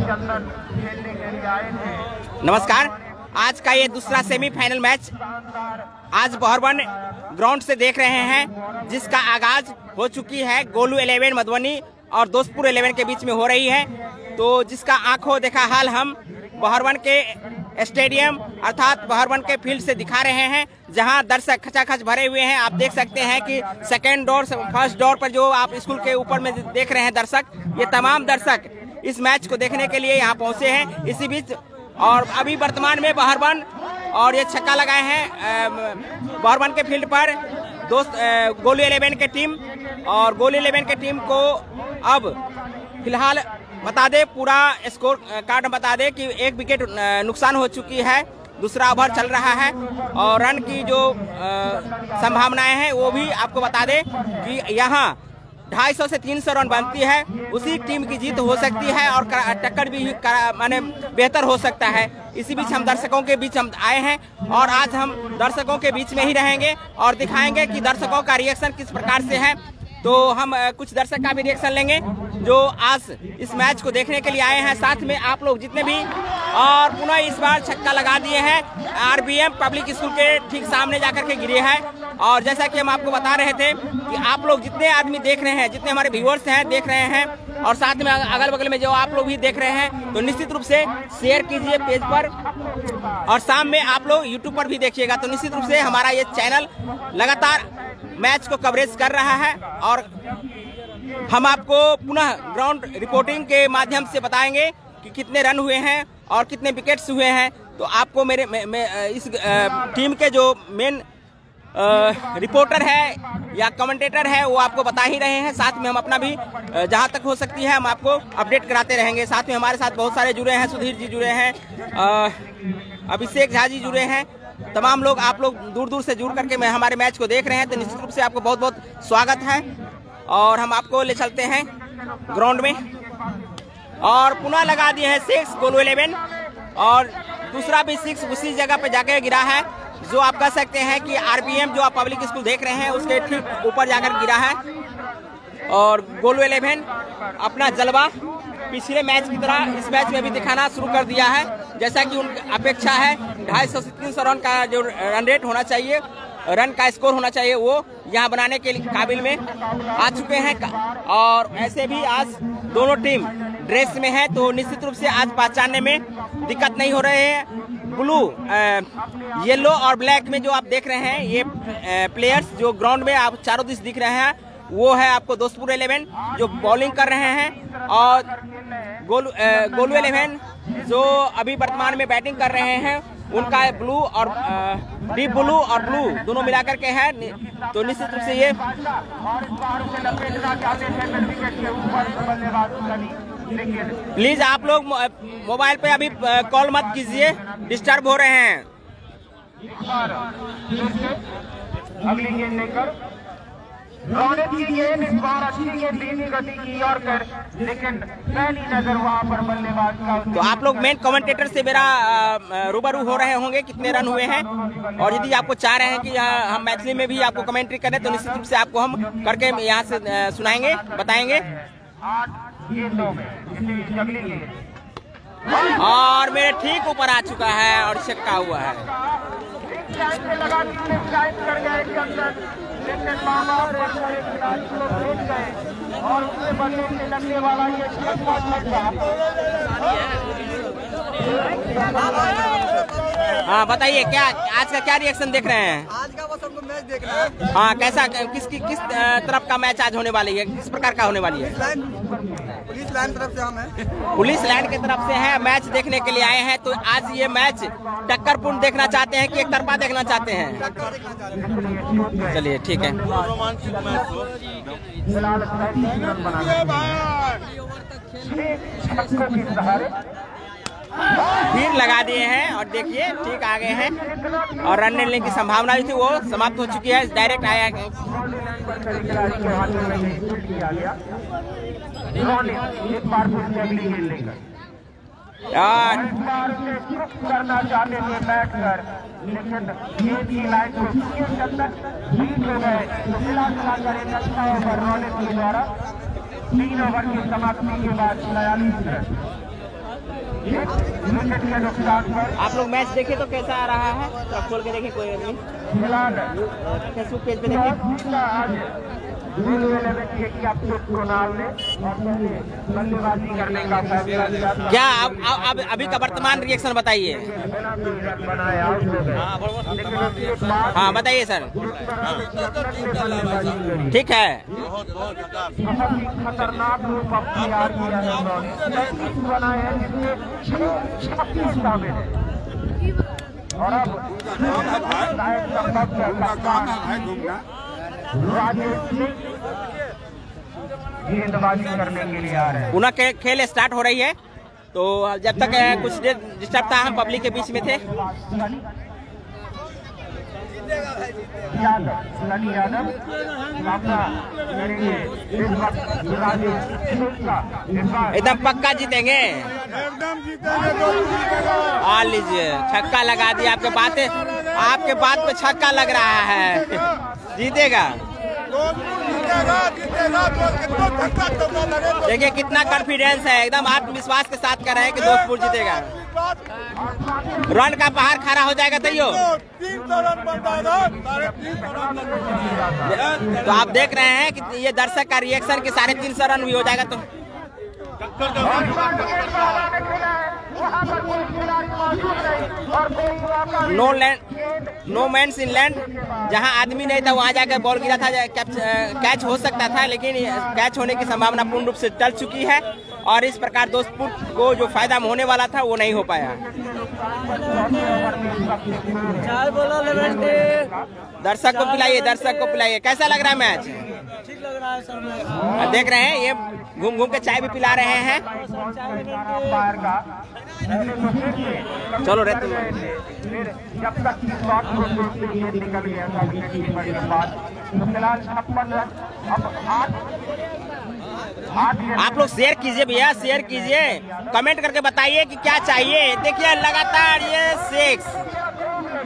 चंदन खेलने के लिए आए थे। नमस्कार, आज का ये दूसरा सेमीफाइनल मैच आज बहरवन ग्राउंड से देख रहे हैं, जिसका आगाज हो चुकी है गोलू 11 मधुबनी और दोस्तपुर 11 के बीच में हो रही है। तो जिसका आंखों देखा हाल हम बहरवन के स्टेडियम अर्थात बहरवन के फील्ड से दिखा रहे हैं, जहां दर्शक खचाखच भरे हुए हैं। आप देख सकते हैं कि सेकेंड डोर फर्स्ट डोर पर जो आप स्कूल के ऊपर में देख रहे हैं दर्शक, ये तमाम दर्शक इस मैच को देखने के लिए यहाँ पहुँचे हैं। इसी बीच और अभी वर्तमान में बहरवन और ये छक्का लगाए हैं बहरवन के फील्ड पर दोस्त गोलू 11 के टीम, और गोलू 11 के टीम को अब फिलहाल बता दे, पूरा स्कोर कार्ड बता दे कि 1 विकेट नुकसान हो चुकी है, दूसरा ओवर चल रहा है और रन की जो संभावनाएं हैं वो भी आपको बता दे कि यहाँ 250 से 300 रन बनती है, उसी टीम की जीत हो सकती है और टक्कर भी माने बेहतर हो सकता है। इसी बीच हम दर्शकों के बीच हम आए हैं और आज हम दर्शकों के बीच में ही रहेंगे और दिखाएंगे कि दर्शकों का रिएक्शन किस प्रकार से है। तो हम कुछ दर्शक का भी रिएक्शन लेंगे जो आज इस मैच को देखने के लिए आए हैं। साथ में आप लोग जितने भी, और पुनः इस बार छक्का लगा दिए हैं आरबीएम पब्लिक स्कूल के ठीक सामने जाकर के गिरे हैं। और जैसा कि हम आपको बता रहे थे कि आप लोग जितने आदमी देख रहे हैं, जितने हमारे व्यूअर्स हैं देख रहे हैं, और साथ में अगल बगल में जो आप लोग भी देख रहे हैं, तो निश्चित रूप से शेयर कीजिए पेज पर, और शाम में आप लोग यूट्यूब पर भी देखिएगा। तो निश्चित रूप से हमारा ये चैनल लगातार मैच को कवरेज कर रहा है और हम आपको पुनः ग्राउंड रिपोर्टिंग के माध्यम से बताएंगे कि कितने रन हुए हैं और कितने विकेट्स हुए हैं। तो आपको मेरे इस टीम के जो मेन रिपोर्टर है या कमेंटेटर है वो आपको बता ही रहे हैं। साथ में हम अपना भी जहां तक हो सकती है हम आपको अपडेट कराते रहेंगे। साथ में हमारे साथ बहुत सारे जुड़े हैं, सुधीर जी जुड़े हैं, अभिषेक झा जी जुड़े हैं, तमाम लोग, आप लोग दूर दूर से जुड़ करके हमारे मैच को देख रहे हैं। तो निश्चित रूप से आपको बहुत बहुत स्वागत है और हम आपको ले चलते हैं ग्राउंड में। और पुनः लगा दिए हैं 6 गोलू 11 और दूसरा भी 6 उसी जगह पे जाके गिरा है, जो आप कह सकते हैं कि आरबीएम जो आप पब्लिक स्कूल देख रहे हैं उसके ठीक ऊपर जाकर गिरा है। और गोलू 11 अपना जलवा पिछले मैच की तरह इस मैच में भी दिखाना शुरू कर दिया है। जैसा कि उन अपेक्षा है 250 से 300 रन का जो रन रेट होना चाहिए, रन का स्कोर होना चाहिए, वो यहाँ बनाने के काबिल में आ चुके हैं। और ऐसे भी आज दोनों टीम ड्रेस में है, तो निश्चित रूप से आज पहचानने में दिक्कत नहीं हो रहे हैं। ब्लू, येलो और ब्लैक में जो आप देख रहे हैं ये प्लेयर्स जो ग्राउंड में आप चारों दिश दिख रहे हैं, वो है आपको दोस्तपुर 11 जो बॉलिंग कर रहे हैं, और गोलू 11 जो अभी वर्तमान में बैटिंग कर रहे हैं, उनका ब्लू और डीप ब्लू और ब्लू दोनों मिलाकर के है। तो निश्चित रूप से ये प्लीज आप लोग मोबाइल पे अभी कॉल मत कीजिए, डिस्टर्ब हो रहे हैं। अगली गेंद लेकर रोनित की गेंद इस बार अच्छी गेंद धीमी गति की यॉर्कर, लेकिन पहली नजर वहां पर बल्लेबाज का। तो आप लोग मेन कमेंटेटर से मेरा रूबरू हो रहे होंगे कितने रन हुए हैं, और यदि आपको चाह रहे हैं कि हम मैथिली में भी आपको कमेंट्री करें तो निश्चित रूप से आपको हम करके यहाँ से सुनाएंगे, बताएंगे। 8 गेंदों में अगली गेंद और मेरे ठीक ऊपर आ चुका है और छक्का हुआ है। और उससे बल्ले से लगने वाला ये हाँ बताइए, क्या आज का क्या रिएक्शन देख रहे हैं? आज का बस हमको मैच देखना है। हाँ, कैसा, किसकी किस तरफ का मैच आज होने वाली है, किस प्रकार का होने वाली है? पुलिस लाइन तरफ से हम हैं। पुलिस लाइन की तरफ से हैं, मैच देखने के लिए आए हैं। तो आज ये मैच टक्करपूर्ण देखना चाहते हैं कि एक तरफा देखना चाहते हैं? चलिए ठीक है। फिर लगा दिए हैं और देखिए ठीक आ गए हैं, और रन लेने की संभावना जो थी वो समाप्त हो चुकी है। डायरेक्ट आया यार, करना चाहते थे बैठकर, लेकिन गेंद की लाइन को चंदन बीट हो गए। तो मिला-जुला एक अच्छा ओवर रोनित के द्वारा 3 ओवर की समाप्ति के बाद 46 रन। आप लोग मैच देखे तो कैसा आ रहा है, तो खोल के देखे कोई आदमी फेसबुक पेज पे देखे। क्या अब अभी का वर्तमान रिएक्शन बताइए। हाँ बताइए सर। ठीक है, गेंदबाजी करने के लिए आ रहे हैं। पुनः खेल स्टार्ट हो रही है, तो जब तक कुछ देर डिस्टर्ब था हम पब्लिक के बीच में थे। एकदम पक्का जीतेंगे, एकदम जीतेंगे। आ लीजिए, छक्का लगा दिया। आपके बात, आपके बात पे छक्का लग रहा है। जीतेगा, देखिए कितना कॉन्फिडेंस है, एकदम आत्मविश्वास के साथ कह रहे हैं कि दोस्तपुर जीतेगा। रन का पहाड़ खड़ा हो जाएगा तैयो। 300 रन बनता है, 350 रन। तो आप देख रहे हैं कि ये दर्शक का रिएक्शन कि 350 रन भी हो जाएगा। तो no land, no man's in land, जहां आदमी नहीं था वहां जाकर बॉल गिरा था, कैच हो सकता था, लेकिन कैच होने की संभावना पूर्ण रूप से टल चुकी है और इस प्रकार दोस्तपुर को जो फायदा होने वाला था वो नहीं हो पाया। दर्शक को पिलाइए, दर्शक को पिलाइए। कैसा लग रहा है मैच? ठीक लग रहा है सर। देख रहे हैं ये घूम घूम के चाय भी पिला रहे हैं। चलो रे तुम। जब तक निकल गया था फिलहाल 56 रन। अब आप लोग शेयर कीजिए भैया, शेयर कीजिए, कमेंट करके बताइए कि क्या चाहिए। देखिए लगातार ये सिक्स,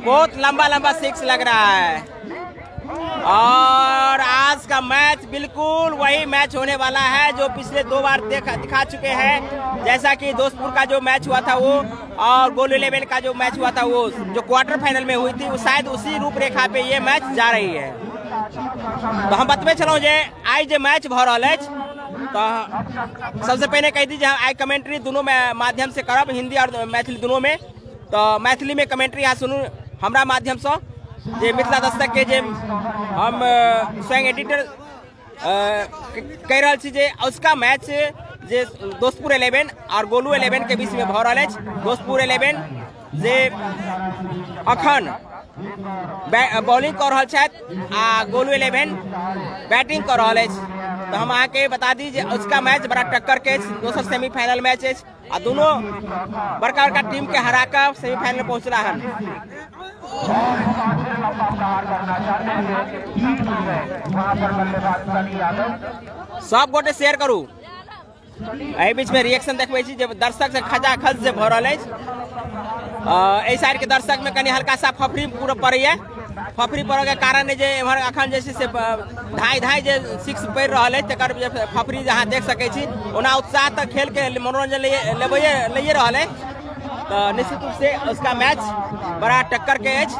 बहुत लंबा लंबा सिक्स लग रहा है और आज का मैच बिल्कुल वही मैच होने वाला है जो पिछले 2 बार दिखा चुके हैं। जैसा कि दोस्तपुर का जो मैच हुआ था वो और गोलू इलेवन का जो मैच हुआ था वो जो क्वार्टर फाइनल में हुई थी, वो शायद उसी रूपरेखा पे ये मैच जा रही है। तो हम बतबे छलहुँ जे आइ जे मैच भऽ रहल अछि, तो सबसे पहले कह दी जे आइ कमेंट्री दोनों माध्यम से करब, हिंदी और मैथिली दोनों में। तो मैथिली में कमेंट्री अहाँ सुनू हमरा माध्यम से, जे मिथिला दस्तक के जे हम स्वयं एडिटर कह रहल छी जे उसका मैच जे दोस्तपुर 11 और गोलू 11 के बीच में भऽ रहल अछि। दोस्तपुर 11 जे अखन बॉलिंग कऽ रहल छथि आ गोलू 11 बैटिंग कऽ रहल अछि। तो हम अहाँके बता दी जे उसका मैच बड़ा टक्कर के अछि, दोसर सेमीफाइनल मैच अछि आ दोनों बड़का बड़का टीम के हरा कऽ सेमीफाइनल पहुँचला हन। सब गोटे शेयर करू। एहि बीच में रिएक्शन देखबै छी जे दर्शक से खचाखच जे भऽ रहल अछि। एहि साइड के दर्शक में कनि हल्का सा फफरी पूरा पड़ैया। फफरी पड़ऽ के कारण जे एम्हर अखन जे छै से धाइ धाइ जे सिक्स पड़ि रहल अछि तकर जे फफरी अहाँ देख सकै छी। ओना उत्साह तऽ खेल के मनोरंजन लैए रहल अछि। तो निश्चित रूप से उसका मैच बड़ा टक्कर के अछि।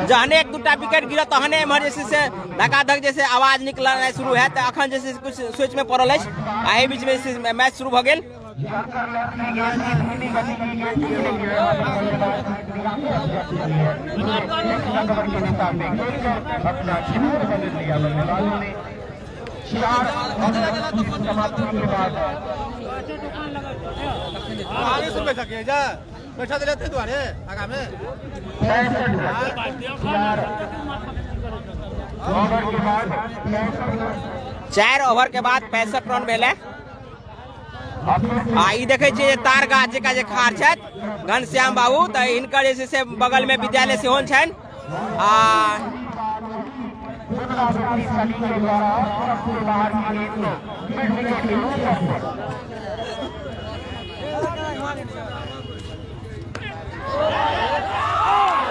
जहने एक दूटा विकेट गिरत तहने एम्हर जे छै से धकाधक जैसे आवाज निकलनाइ शुरू हैत। तऽ अखन जे छै कुछ सोच में पड़ल अछि आ एहि बीच में मैच शुरू भऽ गेल। चार ओवर के बाद 65 रन भेलै। आ ई देखै छियै तार गाछ जकाँ जे खाड़ छथि घनश्याम बाबू, तऽ हिनकर जे छै से बगल में विद्यालय सेहो छनि।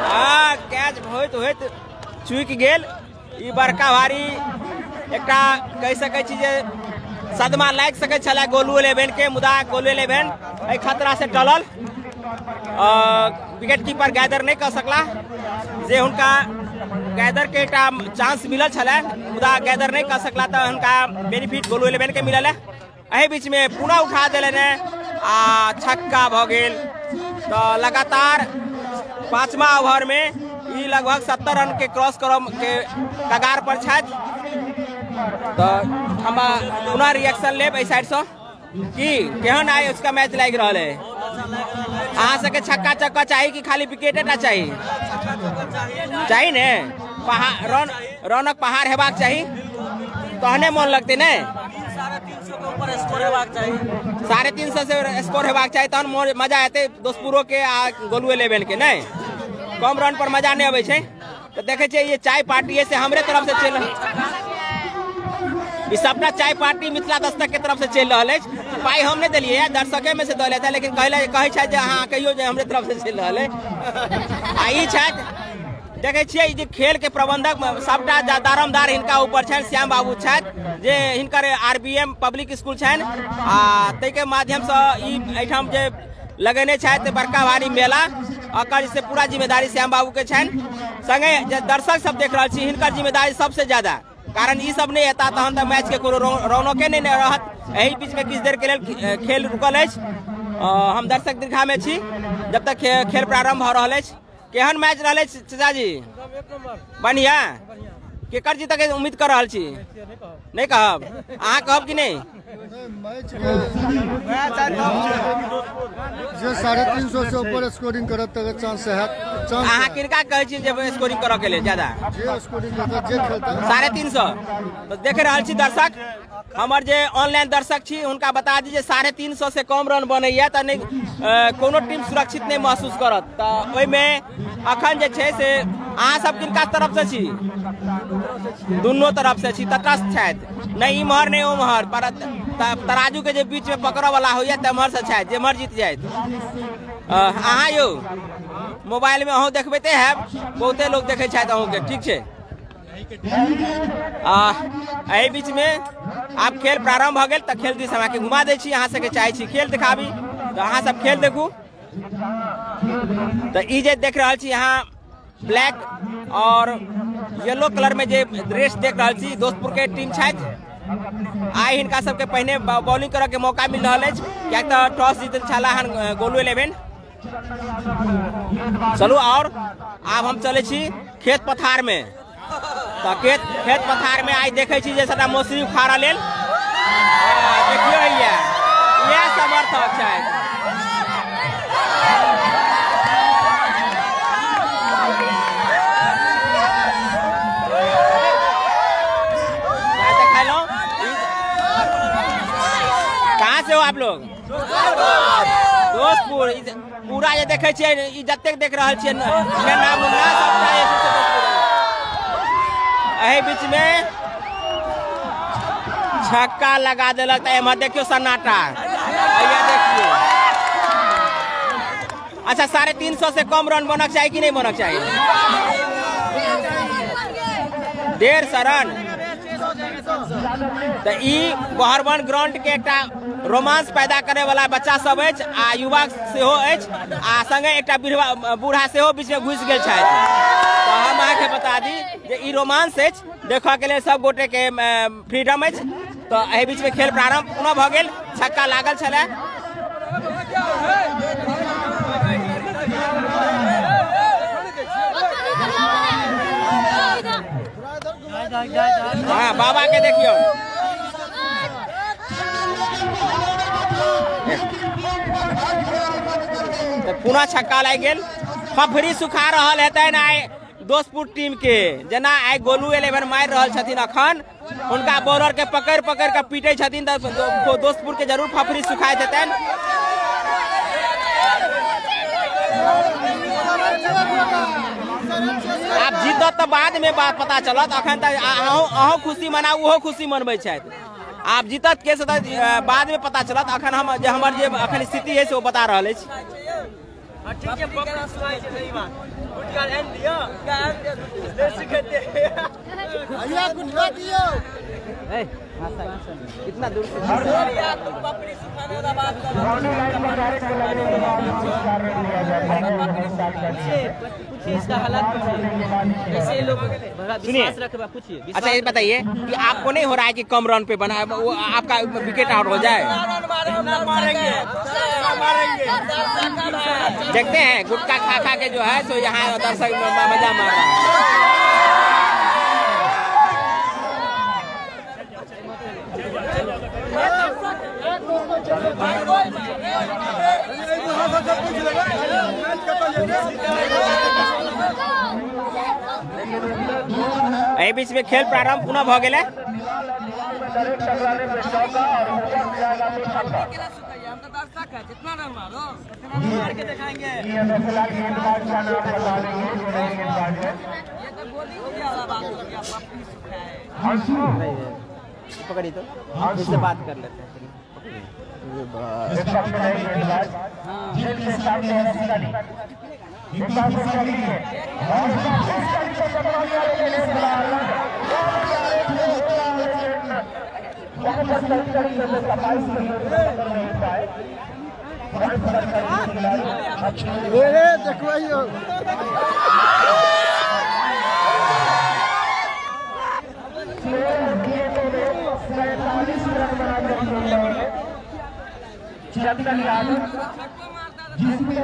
आ होइत होइत चूकि गेल। ई बड़का भारी एकटा कहि सकै छी जे सदमा लागि सकै छलै गोलू इलेवन के, मुदा गोलू इलेवन एहि खतरा से टलल। विकेट कीपर गैदर नहि कऽ सकला, जे हुनका गैदर के एकटा चांस मिलल छलै, मुदा गैदर नहि कऽ सकला, तऽ हुनका बेनिफिट गोलू इलेवन के मिलल है। एहि बीच में पुनः उठा देलनि आ छक्का भऽ गेल। तऽ लगातार 5वां ओवर में ई लगभग 70 रन के क्रॉस करऽ के कगार पर छथि। तऽ हम पुनः रिएक्शन लेब एहि साइड सँ की केहन आइ उसका मैच लागि रहल है। अहाँ सबके छक्का चक्का चाही कि खाली विकेटे चाही? चाही ने, पहाड़ रनक पहाड़ हेबाक चाही तहने मन लगतै ने। 350 से स्कोर हेबाक चाही तहन मजा एतै दोस्तपुरो के आ गोलू इलेवन के। नहीं कम रन पर मजा नहीं अबै छै। तऽ देखै छियै ये चाय पार्टी से हमरे तरफ से चलि, ई सबटा चाय पार्टी मिथिला दस्तक के तरफ से चलि रहल अछि। पाइ हम नहि देलियै, दर्शके में से दऽ लेता, लेकिन कहै छथि जे अहाँ कहियो जे हमरे तरफ से चलि रहल है। आ ई छथि देखै छियै जे खेल के प्रबंधक सबटा दारमदार हिनका ऊपर छनि, श्याम बाबू छथि जे हिनकर आरबीएम पब्लिक स्कूल छनि आ ताहिके माध्यमसँ ई एहिठाम जे लगेने छथि बड़का भारी मेला, एकर से पूरा जिम्मेदारी श्याम बाबू के छनि। संगे जे दर्शक सब देख रहल छी हिनकर जिम्मेदारी सबसे ज्यादा, कारण ई सब नहीं एता तहन तऽ मैच के कोनो रौनके नहीं रहत। एहि बीच में किछु देर के लेल खेल रुकल अछि। हम दर्शक दीर्घा में छी जब तक खेल प्रारंभ भऽ रहल अछि। केहन मैच रहल अछि चाचा जी? बढ़िया। केकर जीतऽ के उम्मीद कर रहल छी? नहीं कहब। अहाँ कहब कि नहीं? जे 350 से ऊपर स्कोरिंग करत तकर चांस है। अहाँ किनका कहै छी जे स्कोरिंग करऽ के लेल ज्यादा? जे स्कोरिंग करत जे खेलता 350। तो देख रहल छी दर्शक, हमर जे ऑनलाइन दर्शक छी हुनका बता दी जे 350 से कम रन बनैया तऽ नहि कोनो टीम सुरक्षित नहीं महसूस करत। तऽ ओहिमे अखन जे छै से अहाँ सब किनका तरफ से छी? दुनू तरफ से छी, तटस्थ छथि, नहि इम्हर नहि ओम्हर, पर तराजू के जे बीच में पकड़ऽ वाला होइया तेम्हर से छथि, जेम्हर जीत जाइत। अहाँ यौ मोबाइल में अहूँ देखबैते हैब, बहुते लोग देखै छथि अहूँके, ठीक छै। एहि बीच में आब खेल प्रारंभ भऽ गेल तऽ खेल दिस हम अहाँके घुमा दै छी। अहाँ सबके चाहै छी खेल देखाबी तऽ अहाँ सब खेल देखू। तऽ ई जे देख रहल छी अहाँ ब्लैक और येलो कलर में जे ड्रेस देख रहल छी दोस्तपुर के टीम छथि। आइ हिनका सबके पहिने बॉलिंग करऽ के मौका मिल रहल अछि, कियाक तऽ टॉस जीतल छलाह हन गोलू इलेवन। चलू और आब हम चलै छी खेत पथार में। तऽ खेत पथार में आइ देखै छी जे सबटा मौसरी उखाड़ऽ लेल। देखियौ इएह समर्थक छथि। कहाँ से हो आप लोग? दोस्तपुर। पूरा जे देखै छियै ई जतेक देख रहल छियै नेना मुन्ना सबटा जे छै से दोस्तपुर। एहि बीच में छक्का लगा देलक तऽ एम्हर देखियौ सन्नाटा, देखियौ। अच्छा 350 से कम रन बनक चाही कि नहीं बनक चाही? 150 रन। तऽ ई बहरबन ग्राउंड के एकटा रोमांस पैदा करे वाला बच्चा सब अछि आ युवा सेहो अछि आ संगे एकटा बूढ़ा सेहो बीच में घुसि गेल छथि। तऽ हम अहाँके बता दी जे ई रोमांस अछि, देखऽ के लेल सब गोटे के फ्रीडम अछि। तऽ एहि बीच में खेल प्रारंभ पुनः भऽ गेल, छक्का लागल छलै। हाँ बाबा के देखियौ। पुनः छक्का लागि गेल। फफरी सुखा रहल हेतनि आइ दोस्तपुर टीम के, जेना आइ गोलू इलेवन मारि रहल छथिन अखन, हुनका बॉलर के पकड़ि पकड़ि के पीटै छथिन तऽ दोस्तपुर के जरूर फफरी सुखाइत हेतनि। आब जीतत तऽ बाद में बात पता चलत, अखन तऽ अहूँ खुशी मनाउ ओहो खुशी मनबै छथि। आब जीतत के से तऽ बाद में पता चलत, अखन हम जे हमर जे अखन स्थिति है से ओ बता रहल अछि। कितना दूर से इसका हालात पूछिए, लोग सुनिए। अच्छा ये बताइए कि आपको नहीं हो रहा है कि कम रन पे बना वो आपका विकेट आउट हो जाए? देखते हैं गुटखा खा खा के जो है सो यहाँ दर्शक मजा मार रहा है। एहि बीच में खेल प्रारंभ पुनः भ गेलै। पकड़ी तो उससे बात कर लेते हैं। देखो चंदन यादव जिसमें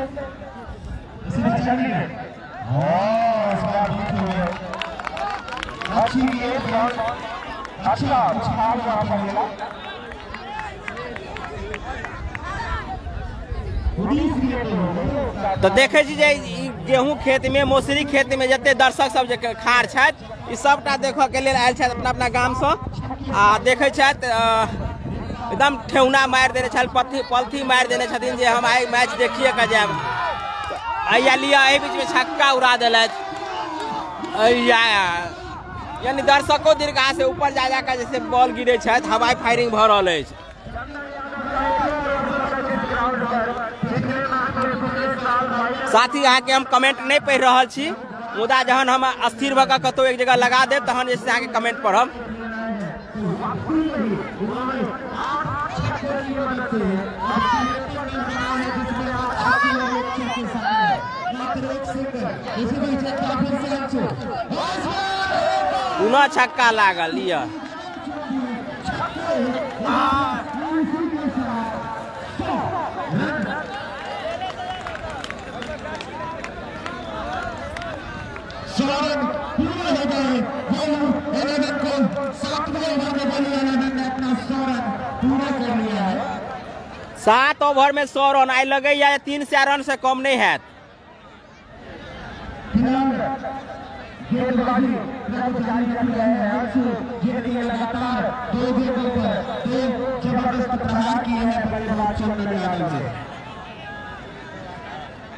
अच्छा छाल वहां पर मिला। तो देखे छी जे गेहूं खेत में मौसरी खेत में जते दर्शक सब जे खाड़ छथि ई सबटा देखऽ के लेल आयल छथि अपना अपना गाम से आ देखे छथि एकदम ठेहुना मारि देने छल, पलथी मारि देने छथिन जे हम आइ मैच देखिए के जायब। अइया लिअ एहि बीच में छक्का उड़ा देलथि। अइया यानी दर्शको दीर्घा से ऊपर जा जाकर जैसे बॉल गिरे छथि, हवाई फायरिंग भऽ रहल अछि। साथी अहाँके हम कमेंट नहीं पढ़ि रहल छी, मुदा जहन हम स्थिर भऽ कऽ कतहु एक जगह लगा देब तहन जे छै अहाँके कमेंट पढ़ब। पुनः छक्का लागल लिअ। पूरा हो गए गोलू इलेवन को 7वें ओवर में गोलू इलेवन ने अपना 100 रन पूरा कर लिया है। 7 ओवर में 100 रन आइ लगैया 300 रन से कम नहीं है। गेंदबाजी जारी रख रहे हैं जिनके लगातार 2 गेंदों पर 2 जबरदस्त प्रहार किए हैं बल्लेबाज चंदन यादव ने।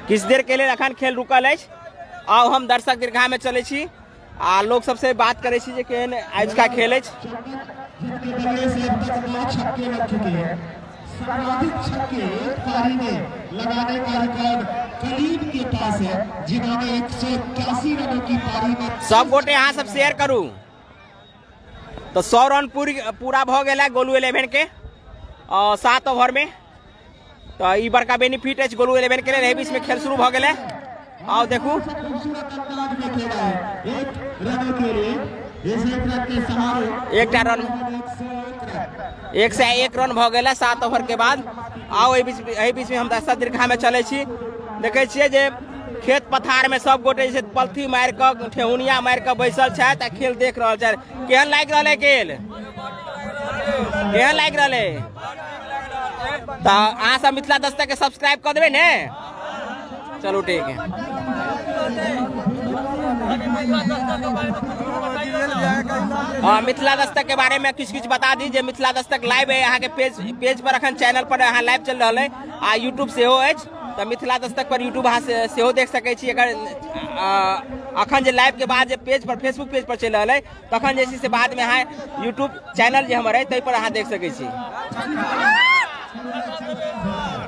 किछु देर के लेल अखन खेल रुकल अछि। आउ हम दर्शक दीर्घा में चलै छी आ लोग सबसे बात करै छी जे केहन आजुका खेल अछि। जिनके बल्ले से अब तक 9 छक्के लग चुके हैं। सर्वाधिक छक्के एक पारी में लगाने का रिकॉर्ड कलीम के पास है, जिन्होंने 181 रनों की पारी में। सब गोटे अहाँ सब शेयर करू तो 100 रन पूरा भऽ गेल है गोलू इलेवन के 7 ओवर में। तो ई बड़का बेनिफिट अछि गोलू इलेवन के लेल। एहि बीच में खेल शुरू भऽ गेल है। आओ देखू खूबसूरत अंदाज में खेला है 1 रन के लिए। इस 1 रन के सहारे एकटा रन 101 रन भऽ गेल है 7 ओवर के बाद। आओ एहि बीच में हम दर्शक दीर्घा में चलै छी। देखै छियै जे खेत पथार में सब गोटे जे पलथी मारि कऽ ठेहुनिया मारि कऽ बैसल छथि आ खेल देख रहल छथि। केहन लागि रहल है खेल? केहन लागि रहल है? तऽ अहाँ सब मिथिला दस्तक के सब्सक्राइब कऽ देबै ने? चलू ठीक है। हाँ, मिथिला दस्तक के बारे में किछु किछु बता दी जे मिथिला दस्तक लाइव है अहाँ के पेज पर अखन चैनल पर अहाँ लाइव चल रहल है आ यूट्यूब सेहो अछि। तऽ मिथिला दस्तक पर यूट्यूब अहाँ सेहो देख सकै छी। अगर अखन जे लाइव के बाद जे पेज पर फेसबुक पेज पर चलि रहल है तखन जे छै से बाद में अहाँ यूट्यूब चैनल जे हमर है ताहि पर अहाँ देख सकै छी।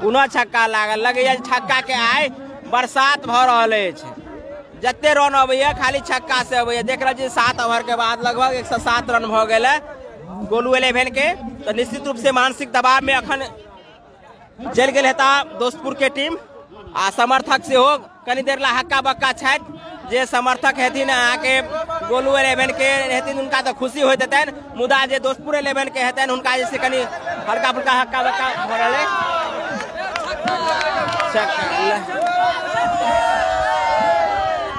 पुनः छक्का लागल, लगैया छक्का के आइ बरसात भऽ रहल अछि। जते रन अबैया खाली छक्का से अबैया। देख रहल छी 7 ओवर के बाद लगभग 107 रन भ गेल है गोलू 11 के। तो निश्चित रूप से मानसिक दबाव में अखन चलि गेल हेता दोस्तपुर के टीम आ समर्थक सेहो कनी देर ला हक्का बक्का छथि। जे समर्थक हेथिन अहाँके गोलू 11 के हेथिन हुनका तो खुशी होइत हेतनि, मुदा जे दोस्तपुर 11 के हेतनि हुनका जे कनी हल्का फुल्का हक्का बक्का भऽ रहल अइ।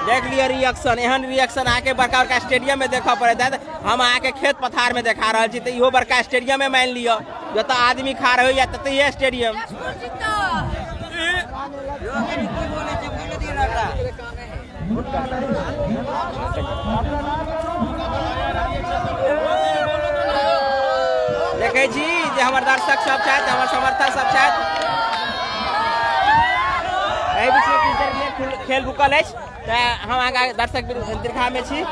देख लिअ रिएक्शन, एहन रिएक्शन अहाँके बड़का बड़का स्टेडियम में देखऽ पड़ैत हैत। हम अहाँके खेत पथार में देखा रहल छी, तऽ इहो बड़का स्टेडियम में मानि लिअ जतऽ आदमी खा रहैया ततहिए स्टेडियम। देखै छी जे हमर दर्शक सब छथि, हमर समर्थक सब छथि। एहि बीचमे किछु देर लेल खेल रुकल अछि तऽ हम अहाँके दर्शक दीर्घा में छी।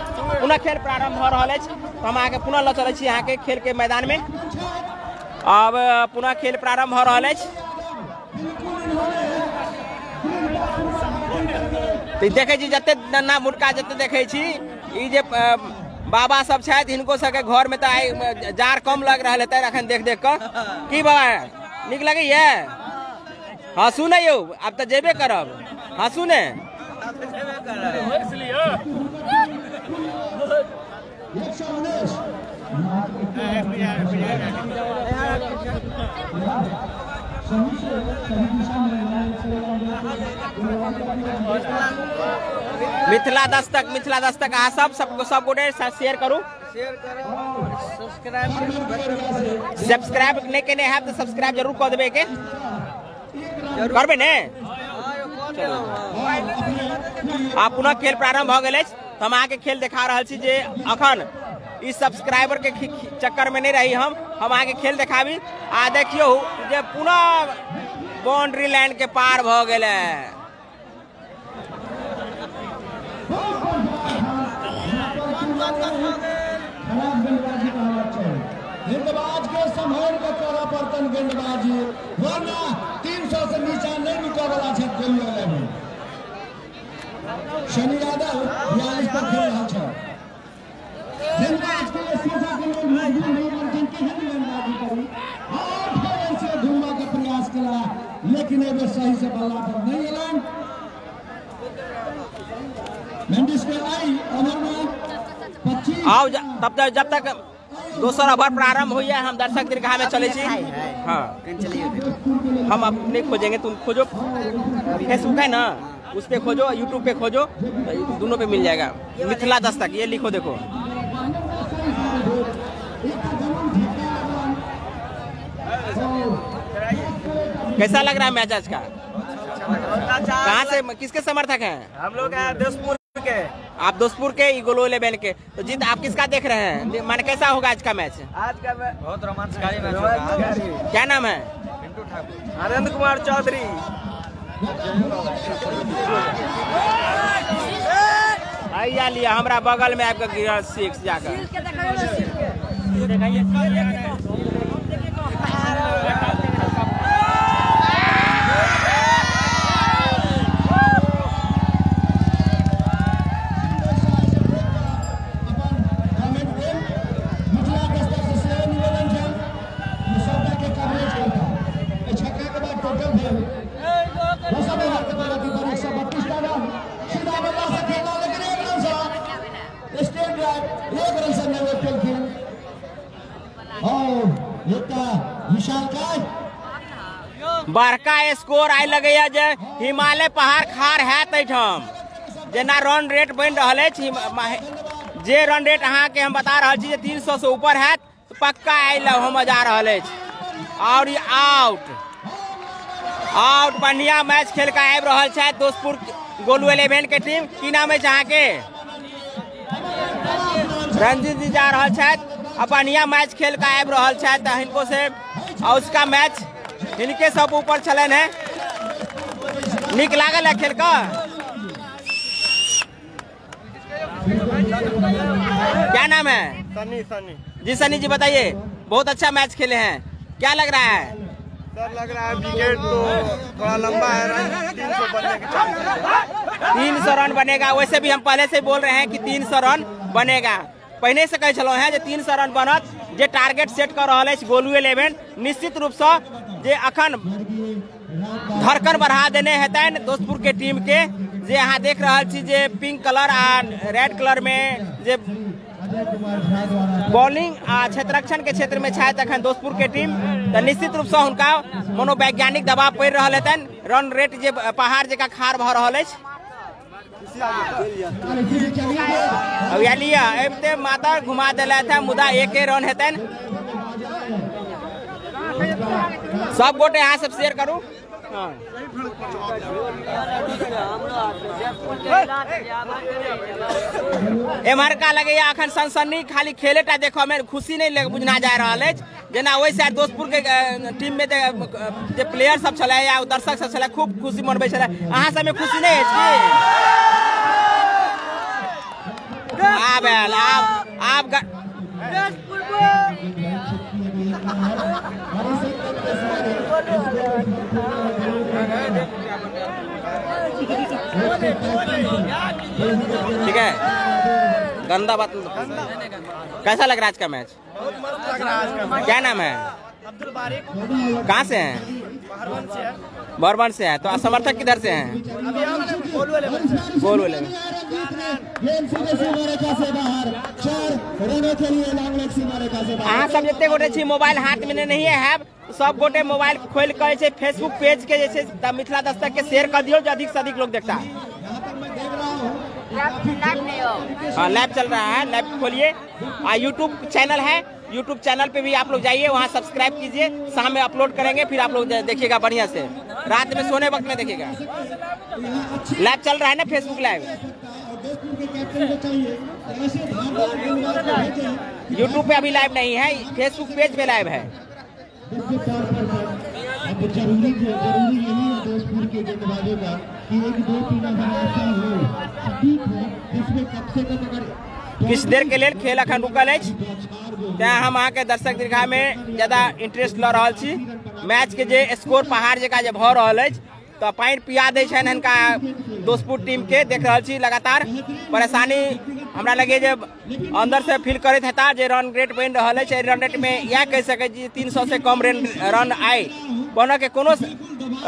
पुनः खेल प्रारंभ भऽ रहल अछि तऽ हम अहाँके पुनः लऽ चलै छी अहाँके खेल के मैदान में। अब पुनः खेल प्रारंभ भऽ रहल अछि। तऽ देखै छी जते नन्हा मुटका जते देखै छी ई जे बाबा सब छथि हिनको सबके घर में तऽ आइ जाड़ कम लग रहल हेतनि अखन देख देख कऽ। की बाबा नीक लगैया? हँसू ने यौ, आब तऽ जेबे करब, हँसू ने। मिथिला दस्तक, मिथिला दस्तक अहाँ सब सब गोटे शेयर करू। सब्सक्राइब नहीं केने हैब तऽ सब्सक्राइब जरूर कऽ देबै के करबै ने। आ पुनः खेल प्रारंभ भऽ गेल अछि तऽ हम अहाँके खेल देखा रहल छी जे अखन ई सब्सक्राइबर के चक्कर में नहीं रही हम अहाँके खेल देखाबी। आ देखियौ जे पुनः बाउंड्री लाइन के पार भऽ गेलै। गेंदबाज के संभाल के करऽ पड़तन गेंदबाजी, वरना 300 से नीचा नहीं रुकऽ वाला छै गोलू 11। शनि यादव 42 पर खेल रहल छै। गेंदबाज के सोचा के मजबूर हो पड़तन केहन गेंदबाजी करी और फेर से घुमवा के प्रयास कला, लेकिन एहि बेर सही से बल्ला पर नहीं एलन। मेंडिस के आई ओवर में 25। आओ तब तक जब तक दोसर ओवर प्रारंभ हुई है हम दर्शक दीर्घा में चले छी। हाँ हम अपने खोजेंगे, तुम खोजो, फेसबुक है ना उस पे खोजो, यूट्यूब पे खोजो, दोनों पे मिल जाएगा। मिथिला दस्तक ये लिखो, देखो कैसा लग रहा है मैच आज का? कहाँ से किसके समर्थक हैं? हम लोग हैं दोस्तपुर के। आप दोस्तपुर के, गोलू 11 के। तो जीत आप किसका देख रहे हैं, माने कैसा होगा आज का मैच? आज का बहुत रोमांचकारी मैच होगा। क्या नाम है? पिंटू ठाकुर। आनंद कुमार चौधरी। भैया लिया हमरा बगल में आपका गिरल 6 जाकर। बड़का स्कोर I लगैया जे हिमालय पहाड़ खार हैत एहिठाम। जेना रन रेट बनि रहल अछि, जे रन रेट अहाँके हम बता रहल छी जे 300 से ऊपर हैत तऽ पक्का आइ होमय जा रहल अछि। और ई आउट आउट बढ़िया मैच खेल के आबि रहल छथि दोस्तपुर गोलू 11 के टीम। की नाम अछि अहाँके? रंजीत जी जा रहल छथि आ बढ़िया मैच खेल के आबि रहल छथि। तऽ हिनको से और उसका मैच हिनके सब ऊपर छलनि है। नीक लागल है खेल का? क्या नाम है? सनी। सनी जी, सनी जी बताइए, बहुत अच्छा मैच खेले हैं, क्या लग रहा है? सर लग रहा है विकेट तो थोड़ा लंबा है, रन 300 बनने के चांस। 300 रन बनेगा। वैसे भी हम पहले से बोल रहे हैं कि 300 रन बनेगा, पहिने से कहै छलहुँ हेँ जे 300 रन बनत। जे टारगेट सेट कऽ रहल अछि गोलू 11 निश्चित रूपसँ जे अखन धड़कन बढ़ा देने हेतनि दोस्तपुर के टीम के। जे अहाँ देख रहल छी जे पिंक कलर आ रेड कलर में जे बॉलिंग आ क्षेत्ररक्षण के क्षेत्र में छथि अखन दोस्तपुर के टीम, तऽ निश्चित रूपसँ हुनका मनोवैज्ञानिक दबाव पड़ि रहल हेतनि। रन रेट जे पहाड़ जकाँ खाड़ भऽ रहल अछि। लिअ अबिते माता घुमा देलथि है, मुदा एके रन हेतनि। सब गोटे अहाँ सब शेयर करू। एम्हरका लगैया अखन सनसनी खाली खेलेटा देखऽ में खुशी नहीं बुझना जा रहल अछि। जेना ओहि साइड दोस्तपुर के टीम में जे प्लेयर सब छलै या दर्शक सब छलै खूब खुशी मनबै छलै। अहाँ सबमे खुशी नहीं अछि की? आब आयल आब आब ठीक है, गंदा बात। कैसा लग रहा है आज का मैच? बहुत मस्त लग रहा है आज का मैच। क्या नाम है? अब्दुल बारिक। कहाँ से हैं? बहरवन से हैं। बहरवन से हैं। तो समर्थक किधर से हैं? अभी हम गोलू 11। गोलू 11। अहाँ सब जते गोटे छी मोबाइल हाथ में नहीं है, सब गोटे मोबाइल खोल के जे फेसबुक पेज के जैसे मिथिला दस्तक के शेयर कर दियो जो अधिक से अधिक लोग देखता है। हाँ, लाइव चल रहा है, लाइव खोलिए। आ यूट्यूब चैनल है, यूट्यूब चैनल पे भी आप लोग जाइए, वहाँ सब्सक्राइब कीजिए। शाम में अपलोड करेंगे, फिर आप लोग देखिएगा बढ़िया से, रात में सोने वक्त में देखिएगा। लाइव चल रहा है ना फेसबुक लाइव, यूट्यूब पे अभी लाइव नहीं है, फेसबुक पेज पे लाइव है। अब जरूरी यही है दोस्तपुर के गेंदबाजों का कि 1 2 3 ओवर ऐसा हो सटीक हो जिसमें कम से कम अगर किछु देर के लेल खेल अखन रुकल अछि, तें हम अहाँके दर्शक दीर्घा में ज्यादा इंटरेस्ट लऽ रहल छी। मैच के जे स्कोर पहाड़ जकाँ जे भऽ रहल अछि तऽ पानि पिया दै छनि हिनका दोस्तपुर टीम के। देख रहल छी लगातार परेशानी हमरा लगैए जे अंदर से फील करैत हेता जे रन रेट बनि रहल अछि। एहि रन रेट में इएह कहि सकै छी 300 से कम रन आइ बनऽ के कोनो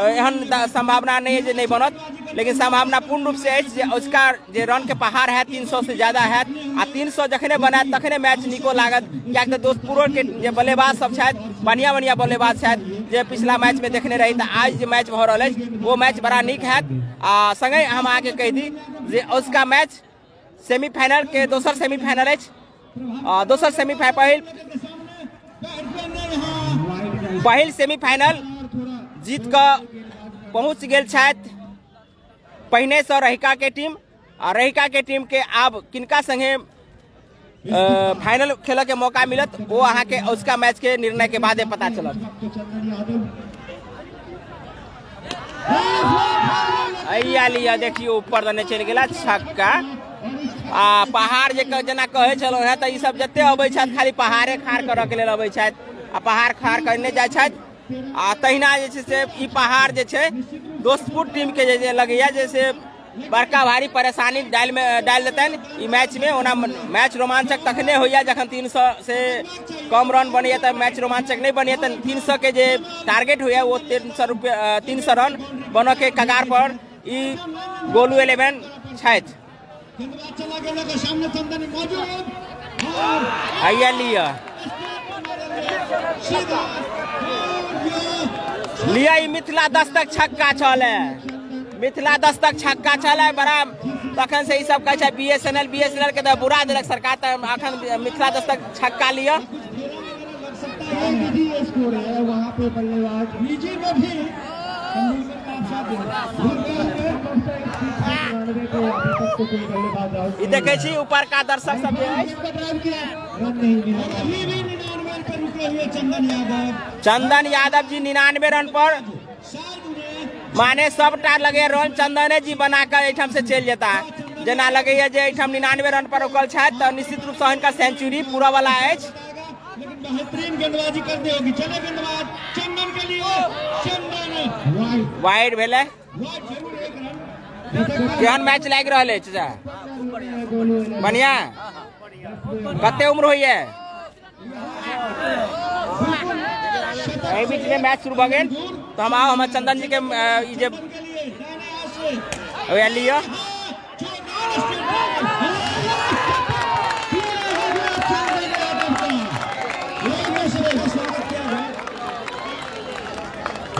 एहन संभावना नहीं है जे नहीं बनत, लेकिन संभावना पूर्ण रूप से अछि जे उसका जे रन के पहाड़ है 300 से ज्यादा है। आ 300 जखने बनायत तखने मैच निको लागत, कियाकि तऽ दोस्तपुरो के जे बल्लेबाज सब छथि बढ़िया बढ़िया बल्लेबाज छथि जे पिछला मैच में देखने रही। तऽ आज जे मैच भऽ रहल अछि वो मैच बड़ा नीक हैत। आ संगहि हम अहाँके कहि दी जे उसका मैच सेमीफाइनल के दोसर सेमीफाइनल अछि। दोसर सेमीफाइनल पहिल सेमीफाइनल जीत कऽ पहुँच गेल छथि पहिने से रहिका के टीम। आ रहिका के टीम के आब किनका संगे फाइनल खेल के मौका मिलत वो अहाँ के उसका मैच के निर्णय के बादे पता चलत। अइया लिया देखियो ऊपर दने चलि गेला छक्का। आ पहाड़ जे जेना कहै छलहुँ हेँ तऽ ई सब जते अबै छथि खाली पहाड़े खाड़ करऽ के लेल अबै छथि आ पहाड़ खाड़ करने जाइ छथि। आ तहिना जे छै से ई पहाड़ जे छै दोस्तपुर टीम के जे लगैया जैसे बड़का भारी परेशानी डालि देतनि ई मैच में। ओना मैच रोमांचक तखने होइया जखन 300 से कम रन बनैया तऽ मैच रोमांचक नहीं बनैया। तऽ 300 के जे टारगेट होइया वो 300 रन बनऽ के कगार पर ई गोलू 11 छथि। आइया लिया लिया ई मिथिला दस्तक छक्का छलै, मिथिला दस्तक छक्का छलै बड़ा। तखन से ई सब कहै छै बीएसएनएल बीएसएनएल के तऽ बुरा देलक सरकार, तऽ अखन मिथिला दस्तक छक्का लिअ। स्कोर है वहाँ पे बल्लेबाज में भी ई देखै छी ऊपर का दर्शक सब जे अछि। चंदन यादव जी 99 रन पर, माने सबटा लगे रन चंदने जी बना के एहिठाम से चलि जेता। जेना लगैया जे एहिठाम 99 रन पर रुकल छथि तऽ निश्चित रूप से हिनका सेंचुरी पूरा वाला अछि। बेहतरीन गेंदबाजी कर दे होगी। चले गेंदबाज चंदन के लिए, चंदन वाइड भेलै। वाइड जरूर एक रन। केहन मैच लागि रहल अछि चाचा? बढ़िया। कते उम्र होइए? एहि बीच में मैच शुरू भऽ गेल तो हम आउ हमर चंदन जी के ई जे लिअ।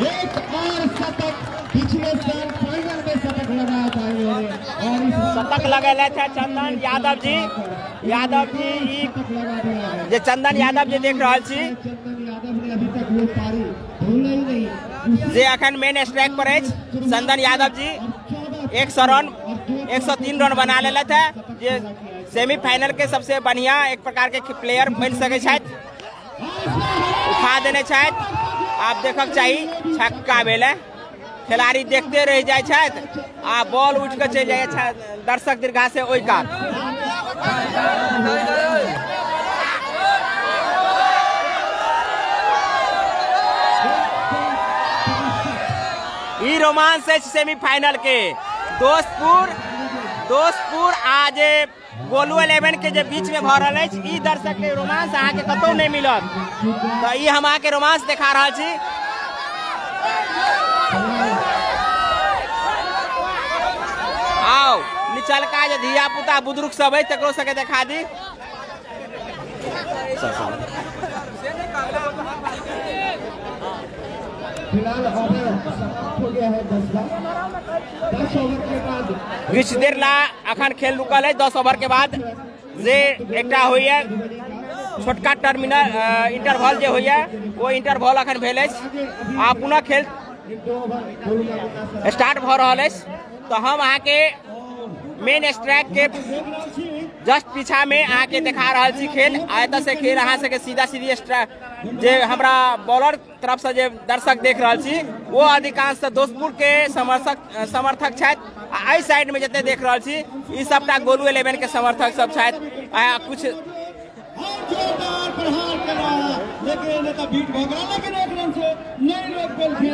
एक और शतक पिछले साल फाइनल में शतक लगाया था इन्होंने और इस शतक लगेले थे चंदन यादव जी। यादव जी जे चंदन यादव जी देख रहल छी चंदन यादव ने अभी तक वो पारी भूले ही नहीं। जे अखन मेन स्ट्राइक पर अछि चंदन यादव जी 100 रन 103 रन बना लेलथि है जे सेमीफाइनल के सबसे बढ़िया एक प्रकार के प्लेयर बनि सकै छथि। उठा देने छथि। आप देखक चाही छक्का भेलै। खिलाड़ी देखते रह जाइ छथि आ बॉल उठि कऽ चलि जाइ छथि दर्शक दीर्घा से ओहि कात। ई रोमांस अछि सेमीफाइनल के। दोस्तपुर आ जे गोलू 11 के जे बीच में भऽ रहल अछि ई दर्शक के रोमांस अहाँके कतौ नहीं मिलत। तो ई हम अहाँके रोमांस देखा रहल छी। आओ निचलका जे धिया पुता बुजुर्ग सब अछि तकरो सबके देखा दी। फिलहाल ओवर समाप्त हो गया है 10 ओवर के बाद किछु देर ला अखन खेल रुकल है। 10 ओवर के बाद जे एकटा होइए छोटका टर्मिनल इंटरवल जे होइए वो इंटरवल अखन भेल अछि आ पुनः खेल स्टार्ट भऽ रहल अछि। तो हम अहाँके मेन स्ट्राइक के जस्ट पीछा में अहाँके देखा रहल छी खेल। आ एतऽ से खेल अहाँ सबके सीधा सीधी स्ट्राइक जे हमरा बॉलर तरफ से जे दर्शक देख रहल छी वो अधिकांश दोस्तपुर के समर्थक छथि। आ एहि साइड में जते देख रहल छी ई सबटा गोलू 11 के समर्थक सब छथि। आ कुछ जोरदार प्रहार करा लेकिन एतऽ बीट भऽ गेल लेकिन एक रन से नहीं रोक पेलखिन।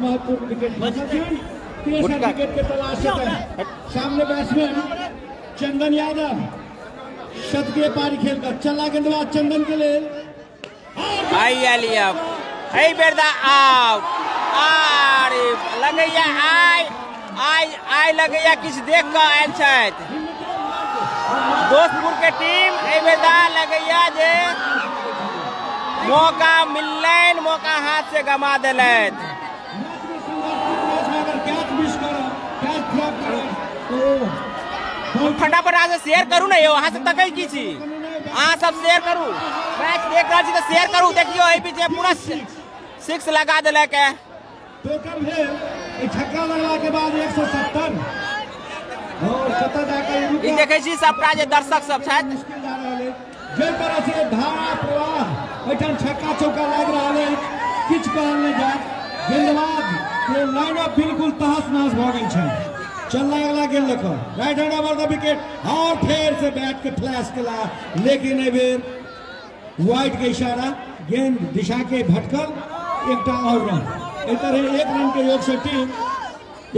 महत्वपूर्ण विकेट विकेट के तलाश सामने बैट्समैन चंदन यादव शतकीय पारी खेलकर चला गेंदबाज चंदन के लिए आइए लिया एहि बेर दा आउट। अरे लगैया आइ आइ आइ लगैया किछु देख कऽ आयल छथि दोस्तपुर के टीम। एहि बेर दा लगैया जे मौका मिललनि मौका हाथ से गमा देलथि। फटाफट अहाँ शेयर करू ने यौ, अहाँ सब तकै की छी? अहाँ सब शेयर करू, मैच देख रहल छी तऽ शेयर करू। देखियौ एहि बीच पूरा 6 लगा देलक है। टोटल भेल छक्का लगला के बाद 170 और कतऽ जाकर ई देखै छी सबटा जे दर्शक सब छथि जे तरह से धारा प्रवाह एहिठाम छक्का चौका लागि रहल अछि किछु कहल नहि जाय। गेंदबाज के लाइनअप बिल्कुल तहस नहस भऽ गेल छै। चलना अगला गेंद लऽ कऽ right hand over the wicket और फेर से बैट के फ्लैश केला लेकिन एहि बेर वाइड के इशारा गेंद दिशा के भटकल एकटा और रन। एहि तरह एक रन के योग से टीम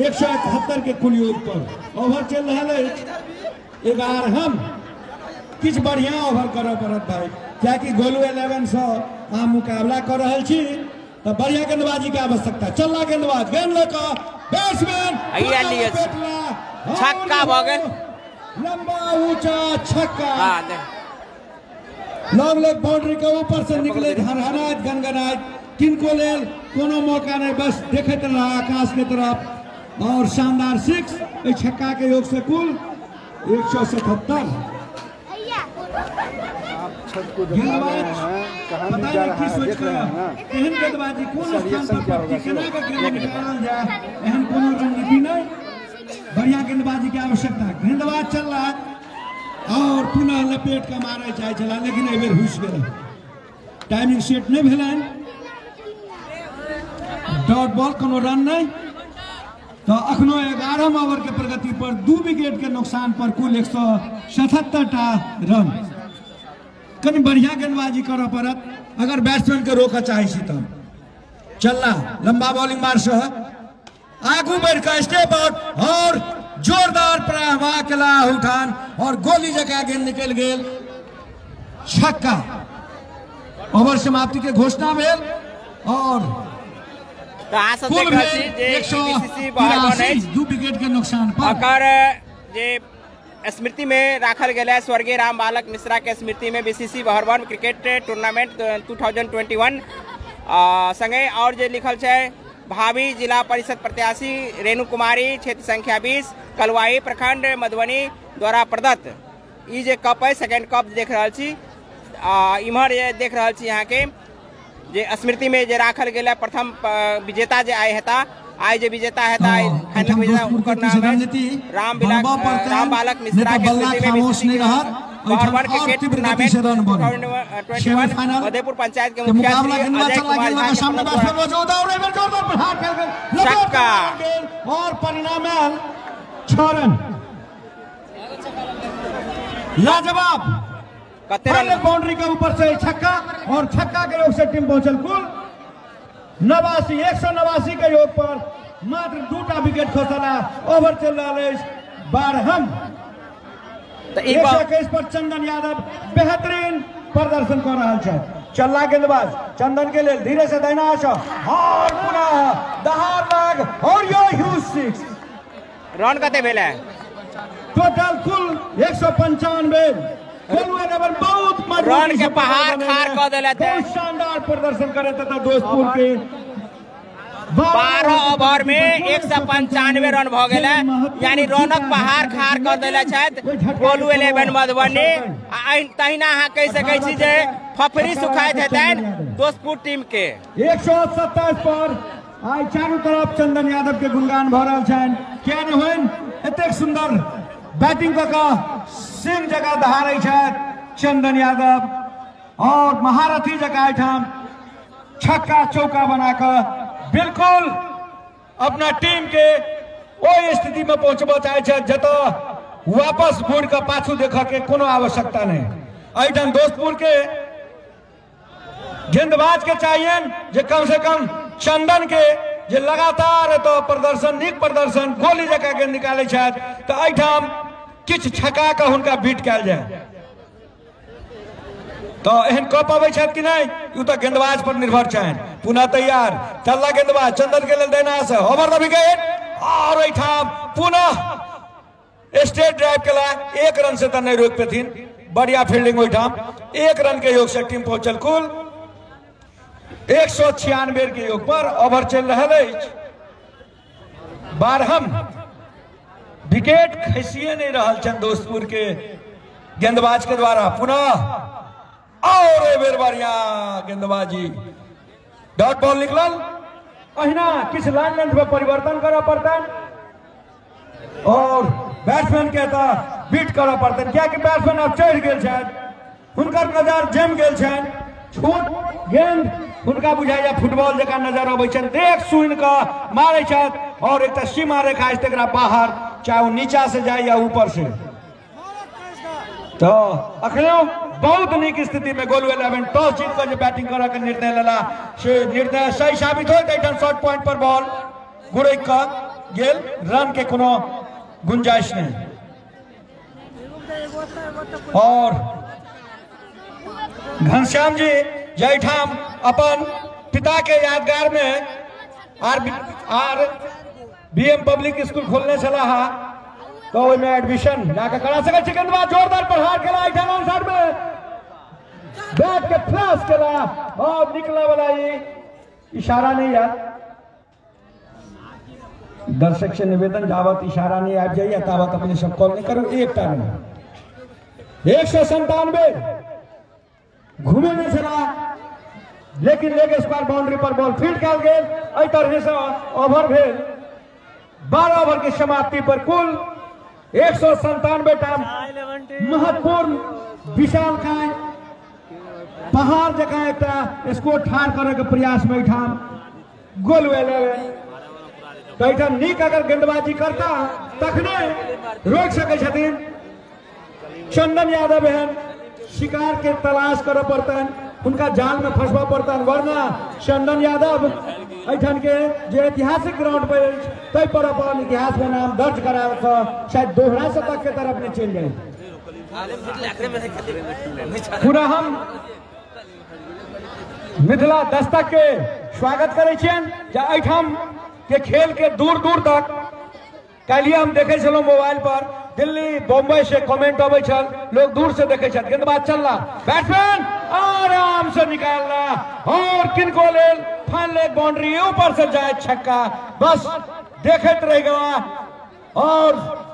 171 के कुल योग पर ओवर चल रहल अछि 11। किछु बढ़िया ओवर करऽ पड़त भाई कियाकि गोलू 11 से अहाँ मुकाबला कऽ रहल छी तऽ बढ़िया गेंदबाजी के आवश्यकता। चलना गेंदबाज गेंद लऽ कऽ बैट्समैन छक्का भऽ गेल लंबा ऊंचा छक्का लॉन्ग लेग बाउंड्री के ऊपर से निकले हरहराइत गनगनाइत किनको लेल कोनो मौका नहीं बस देखैत रहा आकाश के तरफ और शानदार 6 छक्का के योग से कुल 177। गेंदबाज पता नहीं की सोच कर एहन गेंदबाजी कोन स्थान पर केना के गेंद निकालल जाय एहन कोनो रणनीति नहीं। बढ़िया गेंदबाजी के आवश्यकता। गेंदबाज चल रहा और पुनः लपेट के मारे चाहे छला लेकिन एहि बेर हुस गेल टाइमिंग सेट नहीं भेलनि डॉट बॉल कोनो रन नहीं। तो अखनो 11 ओवर के प्रगति पर 2 विकेट के नुकसान पर कुल 177 टा रन। कनि बढ़िया गेंदबाजी करऽ पड़त अगर बैट्समैन के रोकऽ चाहै छी तऽ। चलना लंबा बॉलिंग मार से आगू बढ़ के स्टेप आउट और जोरदार प्रहार केला उठान और गोली जगह गेंद निकल गेल छक्का। ओवर समाप्ति के घोषणा भेल और तऽ अहाँ सब देख रहल छी जे बीसीसी बहरबन अछि 2 विकेट के नुकसान पर ओकर जे स्मृति में राखल गेल है स्वर्गीय राम बालक मिश्रा के स्मृति में बीसीसी बहरबन क्रिकेट टूर्नामेंट 2021 संगे और जे लिखल छै भावी जिला परिषद प्रत्याशी रेणु कुमारी क्षेत्र संख्या 20 कलवाही प्रखंड मधुबनी द्वारा प्रदत्त ई जे कप है सेकेंड कप देख रहल छी। इम्हर जे देख रहल छी यहाँ के जे स्मृति में जे राखल गेल है प्रथम विजेता जे आइ हेता, आइ जे विजेता हेता फाइनल विजेता ओकर नाम है राम बालक मिश्रा के स्मृति में BCC Baharban cricket tournament 2021 Madhepur panchayat के मुखिया श्री अजय कुमार झा के छक्का और परिणाम आयल 6 रन। लाजवाब पहले बाउंड्री के ऊपर से छक्का और छक्का के योग से टीम पहुंचल कुल 89 189 के योग पर मात्र 2 विकेट खसला। ओवर चल रहा है 12। 121 पर चंदन यादव बेहतरीन प्रदर्शन कर रहा है। चलना गेंदबाज चंदन के लिए धीरे से दाहिना और पुनः दहाड़ लाग और यो ह्यूज 6 रन कते भेल है टोटल कुल 195। बहुत रन के पहाड़ खार क देले बहुत शानदार प्रदर्शन करे तथा दोस्तपुर के 12 ओवर में 195 रन भ गेल, यानी रनक पहाड़ खार क देले छथि गोलू 11 मधुबनी। तहिना अहाँ कहि सकै छी जे फफरी सुखाइत हेतनि दोस्तपुर टीम के। 127 पर आइ चारू तरफ चंदन यादव के गुणगान भ रहल छनि। किया नहि होइन, एतेक सुंदर बैटिंग कऽ कऽ सिंह जगह दहाड़ै छथि चंदन यादव और महारथी जगह एहिठाम छक्का चौका बना कऽ बिल्कुल अपना टीम के ओहि स्थिति में पहुंचबऽ चाहै छथि जतऽ वापस मुड़ि कऽ पाछू देखऽ के कोनो आवश्यकता नहि। एहिठाम दोस्तपुर के गेंदबाज के चाहिए जे कम से कम चंदन के जे लगातार एतऽ प्रदर्शन नीक प्रदर्शन गोली जकाँ गेंद निकालै छथि तऽ एहिठाम किछु छका कऽ हुनका बीट कयल जाय। तो एहन कऽ पबै छथि कि नहि ओ तऽ गेंदबाज पर निर्भर छनि। पुनः तैयार चलला गेंदबाज चंदन के लेल देना से ओवर द विकेट और एहिठाम पुनः स्टेट ड्राइव केला 1 रन से तऽ नहि रोकि पेथिन। बढ़िया फील्डिंग ओहिठाम 1 रन के योग से टीम पहुंचल कुल 196 के योग पर। ओवर चलि रहल अछि 12। विकेट खसिए नहीं रहल छनि दोस्तपुर के गेंदबाज के द्वारा। पुनः और बेर बढ़िया गेंदबाजी डॉट बॉल निकलल। अहिना किछु लाइन लेंथ में परिवर्तन करऽ पड़तनि और बैट्समैन के तऽ बीट करऽ पड़तनि, कियाकि बैट्समैन आब चढ़ि गेल छथि, हुनकर नजर जमि गेल छनि। छोट गेंद हुनका बुझाइया फुटबॉल जकाँ नजर अबै छनि, देख सुनि कऽ मारै छथि और एक सीमा रेखा अछि तकरा बाहर, चाहे वो नीचा से जाए या ऊपर से। तो अखनो बहुत नीक स्थिति में गोलू 11 टॉस जीत कऽ जे बैटिंग करऽ के निर्णय लेला से निर्णय सही साबित होइत। एहिठाम शॉर्ट पॉइंट पर बॉल गुरैक कऽ गेल, रन के कोनो गुंजाइश नहीं। और घनश्याम जी जाहिठाम अपन पिता के यादगार में R B M public school खोलने छलाह तो ओहिमे एडमिशन जाके करा सकै छी। गेंदबाज जोरदार प्रहार केला एहिठाम ऑन साइड में बैट के फ्लैश केला और निकला वाला ई इशारा नहीं यार। दर्शक से निवेदन, जावत इशारा नहीं आबि जाइए तावत अपने सब कॉल नहीं करू। एकटा नहीं 197 घूमे नहीं छला, लेकिन लेग स्क्वायर बाउंड्री पर बॉल फील्ड कयल गेल। एहि तरह से ओवर भेल। 12 ओवर के समाप्ति पर कुल 197 टा महत्वपूर्ण विशाल काय पहाड़ जकाँ एकटा स्कोर ठाढ़ करे के प्रयास में एहिठाम गोल 11 तो एहिठाम नीक अगर गेंदबाजी करता तखने रोकि सकै छथिन। चंदन यादव एहन शिकार के तलाश करऽ पड़तनि, हुनका जाल में फंसबऽ पड़तनि, वरना चंदन यादव एहिठाम के जे ऐतिहासिक ग्राउंड पर अछि ताहि पर अपन इतिहास में नाम दर्ज करा कऽ शायद दोहरा शतक के तरफ नहीं चलि जाए। पूरा हम मिथिला दस्तक के स्वागत करै छियनि जे एहिठाम के खेल के दूर दूर तक काल्हिए हम देखै छलहुँ मोबाइल पर दिल्ली बॉम्बे से कमेंट अबै छल, लोग दूर से देखै छल। गेंदबाज चलला, बैट्समैन आराम से निकालला और किनको लेल फाइन लेग बाउंड्री ऊपर से जाए छक्का, बस देखैत रह गया और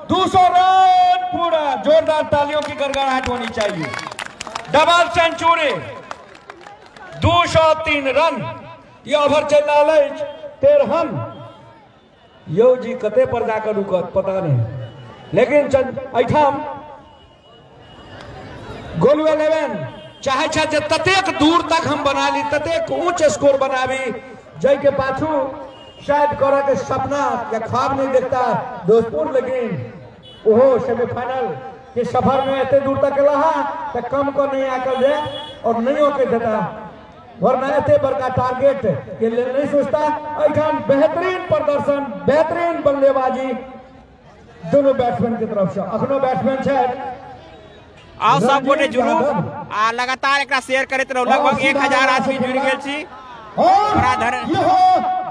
200 रन पूरा। जोरदार तालियों की गड़गड़ाहट होनी चाहिए। Double century, 203 run. ये ओवर चल रहा है 13। यो जी कते पर जाकर रुकत पता नहीं, लेकिन एठाम गोलू 11 चाहे छथि जे ततेक दूर तक हम बना ली, ततेक ऊंच स्कोर बनाबी, जाहि के पाछू शायद करऽ के सपना या ख्वाब नहीं देखता दोस्तपुर, लेकिन ओहो सेमीफाइनल के सफर में एते दूर तक गेला तऽ कम को नहीं आकल जाए और नहीं के देता, वरना एते बड़का टारगेट के लेल नहीं सोचता। एठाम बेहतरीन प्रदर्शन, बेहतरीन बल्लेबाजी दोनों बैट्समैन के तरफ से। अखनो बैट्समैन छथि। आउ सब गोटे जुड़ू आ लगातार एकरा शेयर करैत रहू। लगभग 1000 आदमी जुड़ि गेल छी। और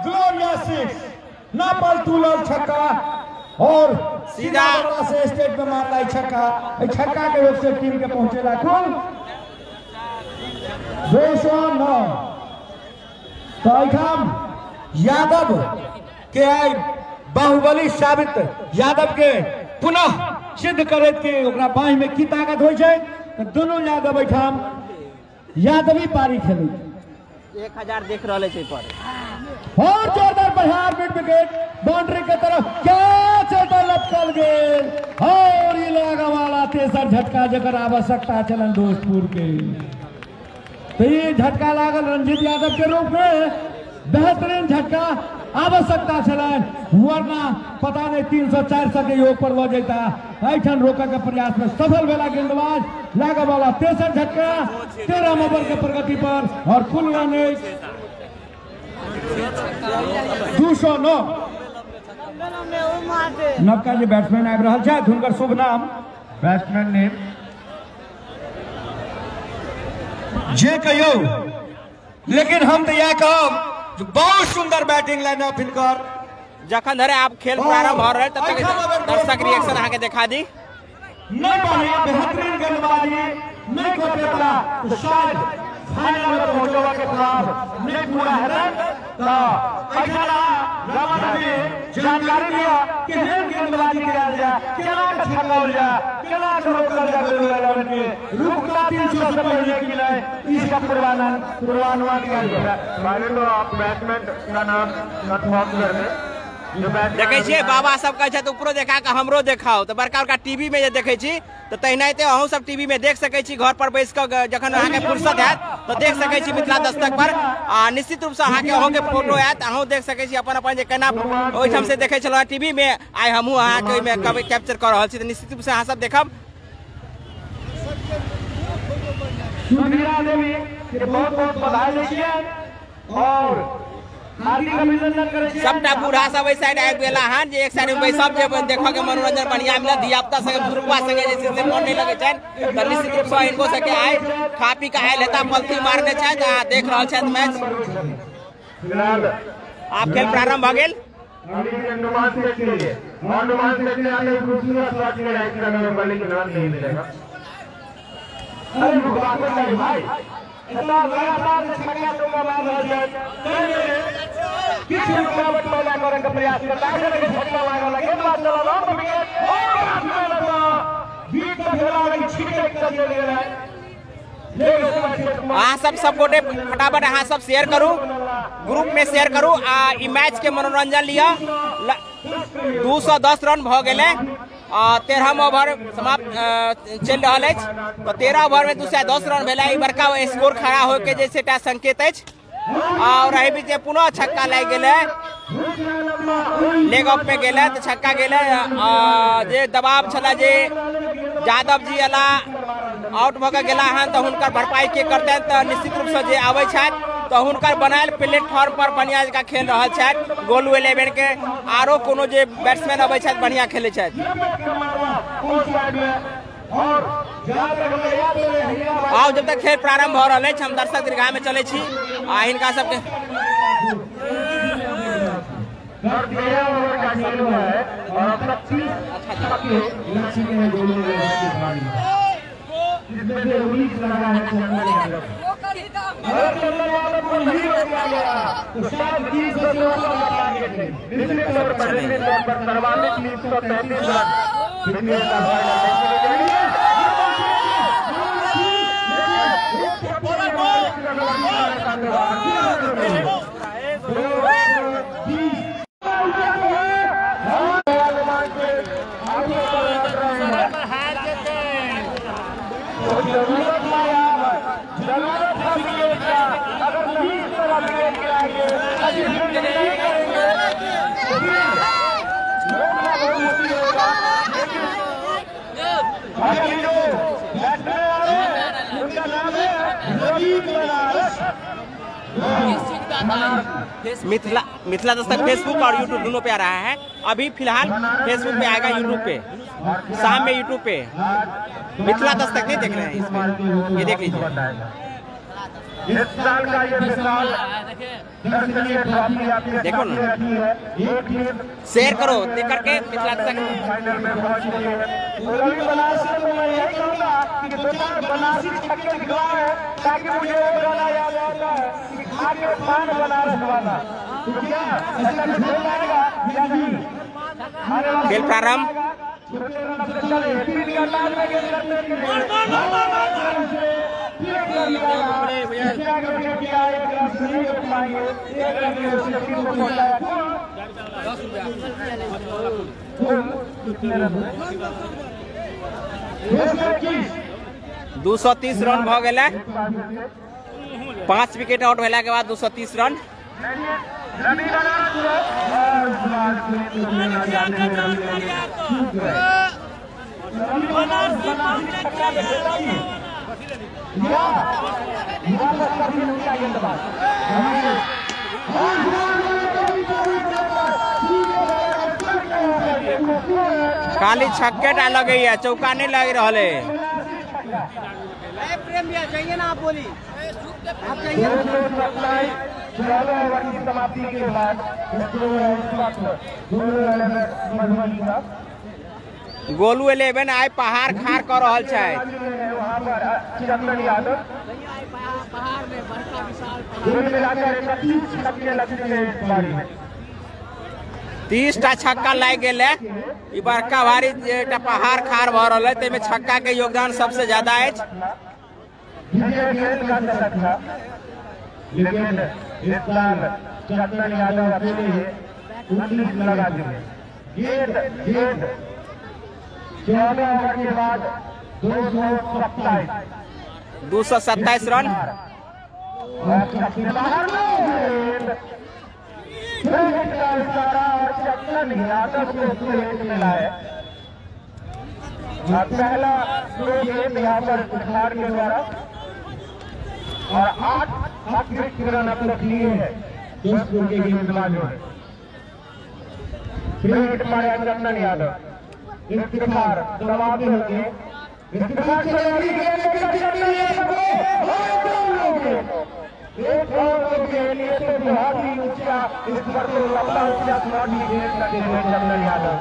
ग्लोरिया सिक्स ना पल तुलल छक्का और सीधा से स्टेट में मारला छक्का। छक्का के रूप से टीम के पहुंचेला कुल 209। तो एठाम यादव के आई बाहुबली साबित यादव के पुनः सिद्ध करैत के ओकरा बाँहि में की ताकत होइ छै। दुनू यादव एठाम यादवी पारी खेलै। 1000 देख रहल छै पर और जोरदार प्रहार, मिड विकेट बाउंड्री के तरफ कैच लपकल गेल और ई लागे वाला तेसर झटका जकर आवश्यकता छलन दोस्तपुर के। तो ये झटका लागल रंजीत यादव के रूप में, बेहतरीन झटका आवश्यकता छलन, वरना पता नहीं 300-400 के योग पर लऽ जैता। एहिठाम रोकऽ के प्रयास में सफल भेला गेंदबाज, लागे वाला तेसर झटका 13 ओवर के प्रगति पर और कुल रन 209। नवका जे बैट्समैन आबि रहल छथि हुनकर शुभ नाम बैट्समैन नेम जे कहियौ, लेकिन हम तो यह कहब बहुत सुंदर बैटिंग लाइनअप हिनकर। जखन धरि आप खेल प्रारंभ भऽ रहल तब तक दर्शक रिएक्शन अहाँके देखा दी। नहीं बढ़िया बेहतरीन गेंदबाजी नहीं कर देता तो शायद फाइनल में पहुंचवा के ख्वाब नहीं पूरा हेतै। तो एहिठाम रमन जी जानकारी दिया कि केहन गेंदबाजी कयल जाय, केना के छकाओल जाय, केना के रोकल जाय गोलू 11 के, रुकता 300 से पहिले कि नहीं, ई सब पूर्वानुमान कयल जाय। पहले तो आप बैट्समैन का नाम कंफर्म कर दे। देखै छियै बाबा सब कहै छथि ऊपरो देखा कऽ हमरो देखाओ, तऽ बड़का बड़का टीवी में जे देखै छी तऽ तहिनाहिते अहूँ सब टीवी में देख सकै छी। घर पर बैस कऽ जखन अहाँके फुर्सत हैत तऽ देख सकै छी मिथिला दस्तक पर। आ निश्चित रूपसँ अहाँके अहूँके फोटो आयत, अहूँ देख सकै छी अपन अपन जे केना ओहिठाम से देखै छलहुँ टीवी में, आइ हमहूँ अहाँके ओहिमे कभी कैप्चर कऽ रहल छी। तऽ निश्चित रूपसँ अहाँ सब देखब। सुधीरा देवी के बहुत बहुत बधाई दै छियनि और सबटा बूढ़ा सब एहि साइड आबि गेला हन जे एक साइड में बैसब जे देखऽ के मनोरंजन बढ़िया मिलत। धिया पुता संगे बुढ़वा संगे जे छै से मन नहीं लगै छनि, तऽ निश्चित रूपसँ हिनको सबके आइ खा पी कऽ आयल हेता, पलथी मारने छथि आ देख रहल छथि मैच। आब खेल प्रारंभ भऽ गेल। किछु रुकावट पैदा करे के प्रयास करता है, छक्का लागल गेंदबाज चलल और विकेट और बीच का खिलाड़ी छिटक के चलि गेलै। अहाँ सब सब गोटे फटाफट अहाँ सब शेयर करू, ग्रुप में शेयर करू आ ई मैच के मनोरंजन लिअ। 210 रन भऽ गेलै, 13 ओवर समाप्त चलि रहल अछि। तऽ 13 ओवर में 210 रन भेलै, ई बड़का स्कोर खड़ा होइके जे छै एकटा संकेत अछि। और एहि बीच पुनः छक्का लागि गेलै, लेग ऑफ में गेलै तऽ छक्का गेलै। जे दबाव छलै जे यादव जी अला आउट भऽ के गेला हन तऽ हुनकर भरपाई के करतनि तऽ निश्चित रूप से जे आबै छथि तऽ हुनकर बनायल प्लेटफॉर्म पर बढ़िया जकाँ खेल रहल छथि। गोलू 11 के आरो कोनो जे बैट्समैन अबै छथि बढ़िया खेलै छथि। आउ जब तक खेल प्रारंभ भऽ रहल अछि हम दर्शक दीर्घा में चलै छी आ हिनका सबके मिथिला मिथिला दस्तक फेसबुक और यूट्यूब दोनों पे आ रहा है। अभी फिलहाल फेसबुक पे आएगा, यूट्यूब पे शाम में यूट्यूब पे मिथिला दस्तक नहीं देख रहे हैं इसमें, ये देख लीजिए। इस साल का ये मिसाल देखो ना, शेयर करो देख करके मिथिला दस्तक फाइनल में पहुंच गई है। रवि बनारसी को मैं यही कहूंगा कि दो चार बनारसी छक्के दिखलाए ताकि मुझे वो गाना याद आता है कि आगे पान बनारस वाला, तो क्या ऐसा कुछ हो जाएगा या नहीं? खेल प्रारंभ। दू सौ 230 रन भ गेलै। 5 विकेट आउट भेला के बाद 230 रन। खाली छक्के टा लगैया, चौका नहीं लग रहा है। प्रेम भैया जाइए ना, आप बोली आप जाइए। 14 ओवर की समाप्ति के बाद गोलू 11 आइ पहाड़ खार कर रहल छै। वहां पर चंदन यादव 31 छक्के लग चुके हैं इस बारी में। 30 टा छक्का लागि गेलै। ई बड़का भारी एकटा पहाड़ खार भऽ रहल है, ताहिमे छक्का के योगदान सबसे ज्यादा अछि। लेकिन इस साल चंदन यादव अकेले 19 लगा चुके। गेंद गेंद 14 ओवर के बाद 227 227 रन। और चंदन यादव को हिट मिला है। पहला दो गेंद यहाँ पर सुधार के द्वारा और 8 अतिरिक्त रन अब तक लिए हैं दोस्तपुर के गेंदबाजों ने। हिट मारा चंदन यादव। इफ्तिखार दबाव में होंगे। इफ्तिखार से अगली गेंद लेकर चंदन यादव को एक और के लिए तो बहुत ही ऊंचा इस पर तो लंबा ऊंचा शॉट ही गेंद लगे हुए चंदन यादव।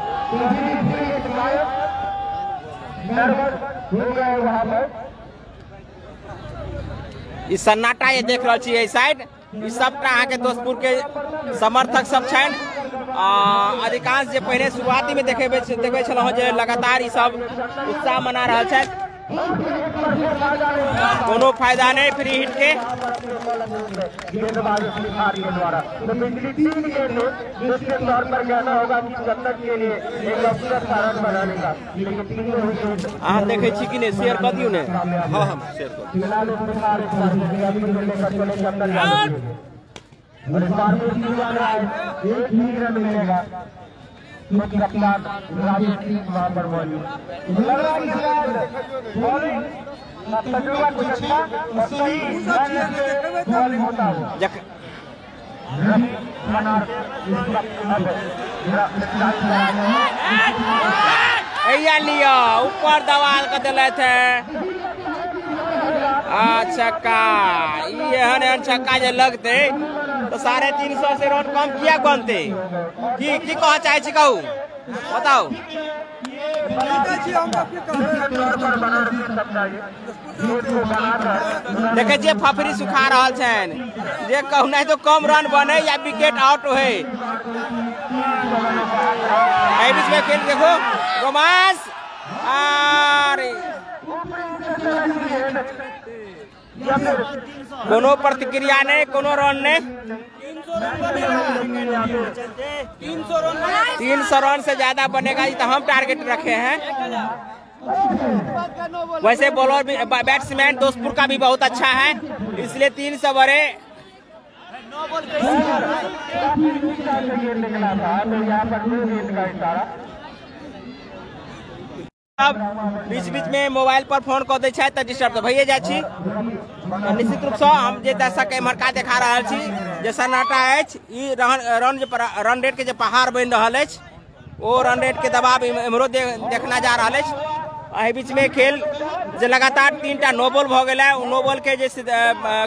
नर्वस हो गए वहां पर। ई सन्नाटा ये देख रहल छी एहि साइड, ई सबटा अहाँके दोस्तपुर के समर्थक सब छनि। अधिकांश जे पहिले शुरुआती में देखबै छलहुँ जे लगातार ई सब उत्साह मना रहल छथि। कोनो फायदा नहीं फ्री हिट के। गेंदबाज के द्वारा तो पिछली 3 गेंद जिसके तौर पर कहना होगा कि चंदन के लिए एक अफसर रन बनाने का, लेकिन तीनों अहाँ देखै छी कि नहीं? शेयर कऽ दियौ ने। हाँ हम शेयर कऽ फिलहाल लेकर चले चंदन यादव और इस बार में एक ही रन मिलेगा। कप्तान राजेश वहां पर मौजूद लग रहा है कि शायद बॉलिंग तजुर्बा कुछ अच्छा और सही बॉलिंग होता है। भैया लिया ऊपर दवाल के दिलथि है। छक्का, एहन एहन छक्का जे लगते तो 350 से रन कम किया बनते। की की कह चाहे छी, कहू बताउ। देखे छियै फफरी सुखा रहल छनि जे कहुना तो कम रन बने या विकेट आउट होय। एहि बीच में खेल देखो रोमांस आर कोनो प्रतिक्रिया नहीं, कोनो रन नहीं। 300 रन से ज्यादा बनेगा ये तो हम टारगेट रखे हैं। वैसे बॉलर भी बैट्समैन दोस्तपुर का भी बहुत अच्छा है, इसलिए 300 बड़े। अब बीच बीच में मोबाइल पर फोन कऽ दै छथि तऽ डिस्टर्ब तऽ भइए जाइ छी। निश्चित रूपसँ हम जे दर्शक एम्हरका देखा रहल छी जे सन्नाटा अछि, ई रन रेट के जे पहाड़ बनि रहल अछि ओ रन रेट के दबाव एम्हरो देखना जा रहल अछि। एहि बीच में खेल जे लगातार 3टा नो बॉल भऽ गेल है, ओ नो बॉल के जे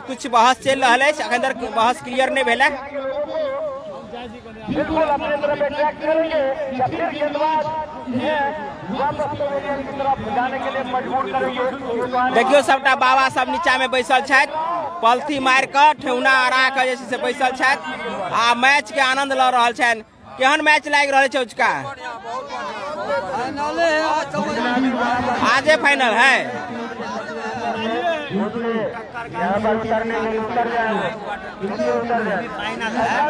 कुछ बहस चलि रहल अछि, अखन तक बहस क्लियर नहीं भेल है। बिल्कुल अपने तरफ अटैक करेंगे या फिर गेंदबाज वापस पवेलियन की तरफ जाने के लिए मजबूर करेंगे। देखियो सबटा बाबा सब नीचा में बैसल छथि, पलथी मारि कऽ ठेहुना अड़ा कऽ जे छै से बैसल छथि आ मैच के आनंद लऽ रहल छनि। केहन मैच लागि रहल छै उचका? आजे फाइनल है।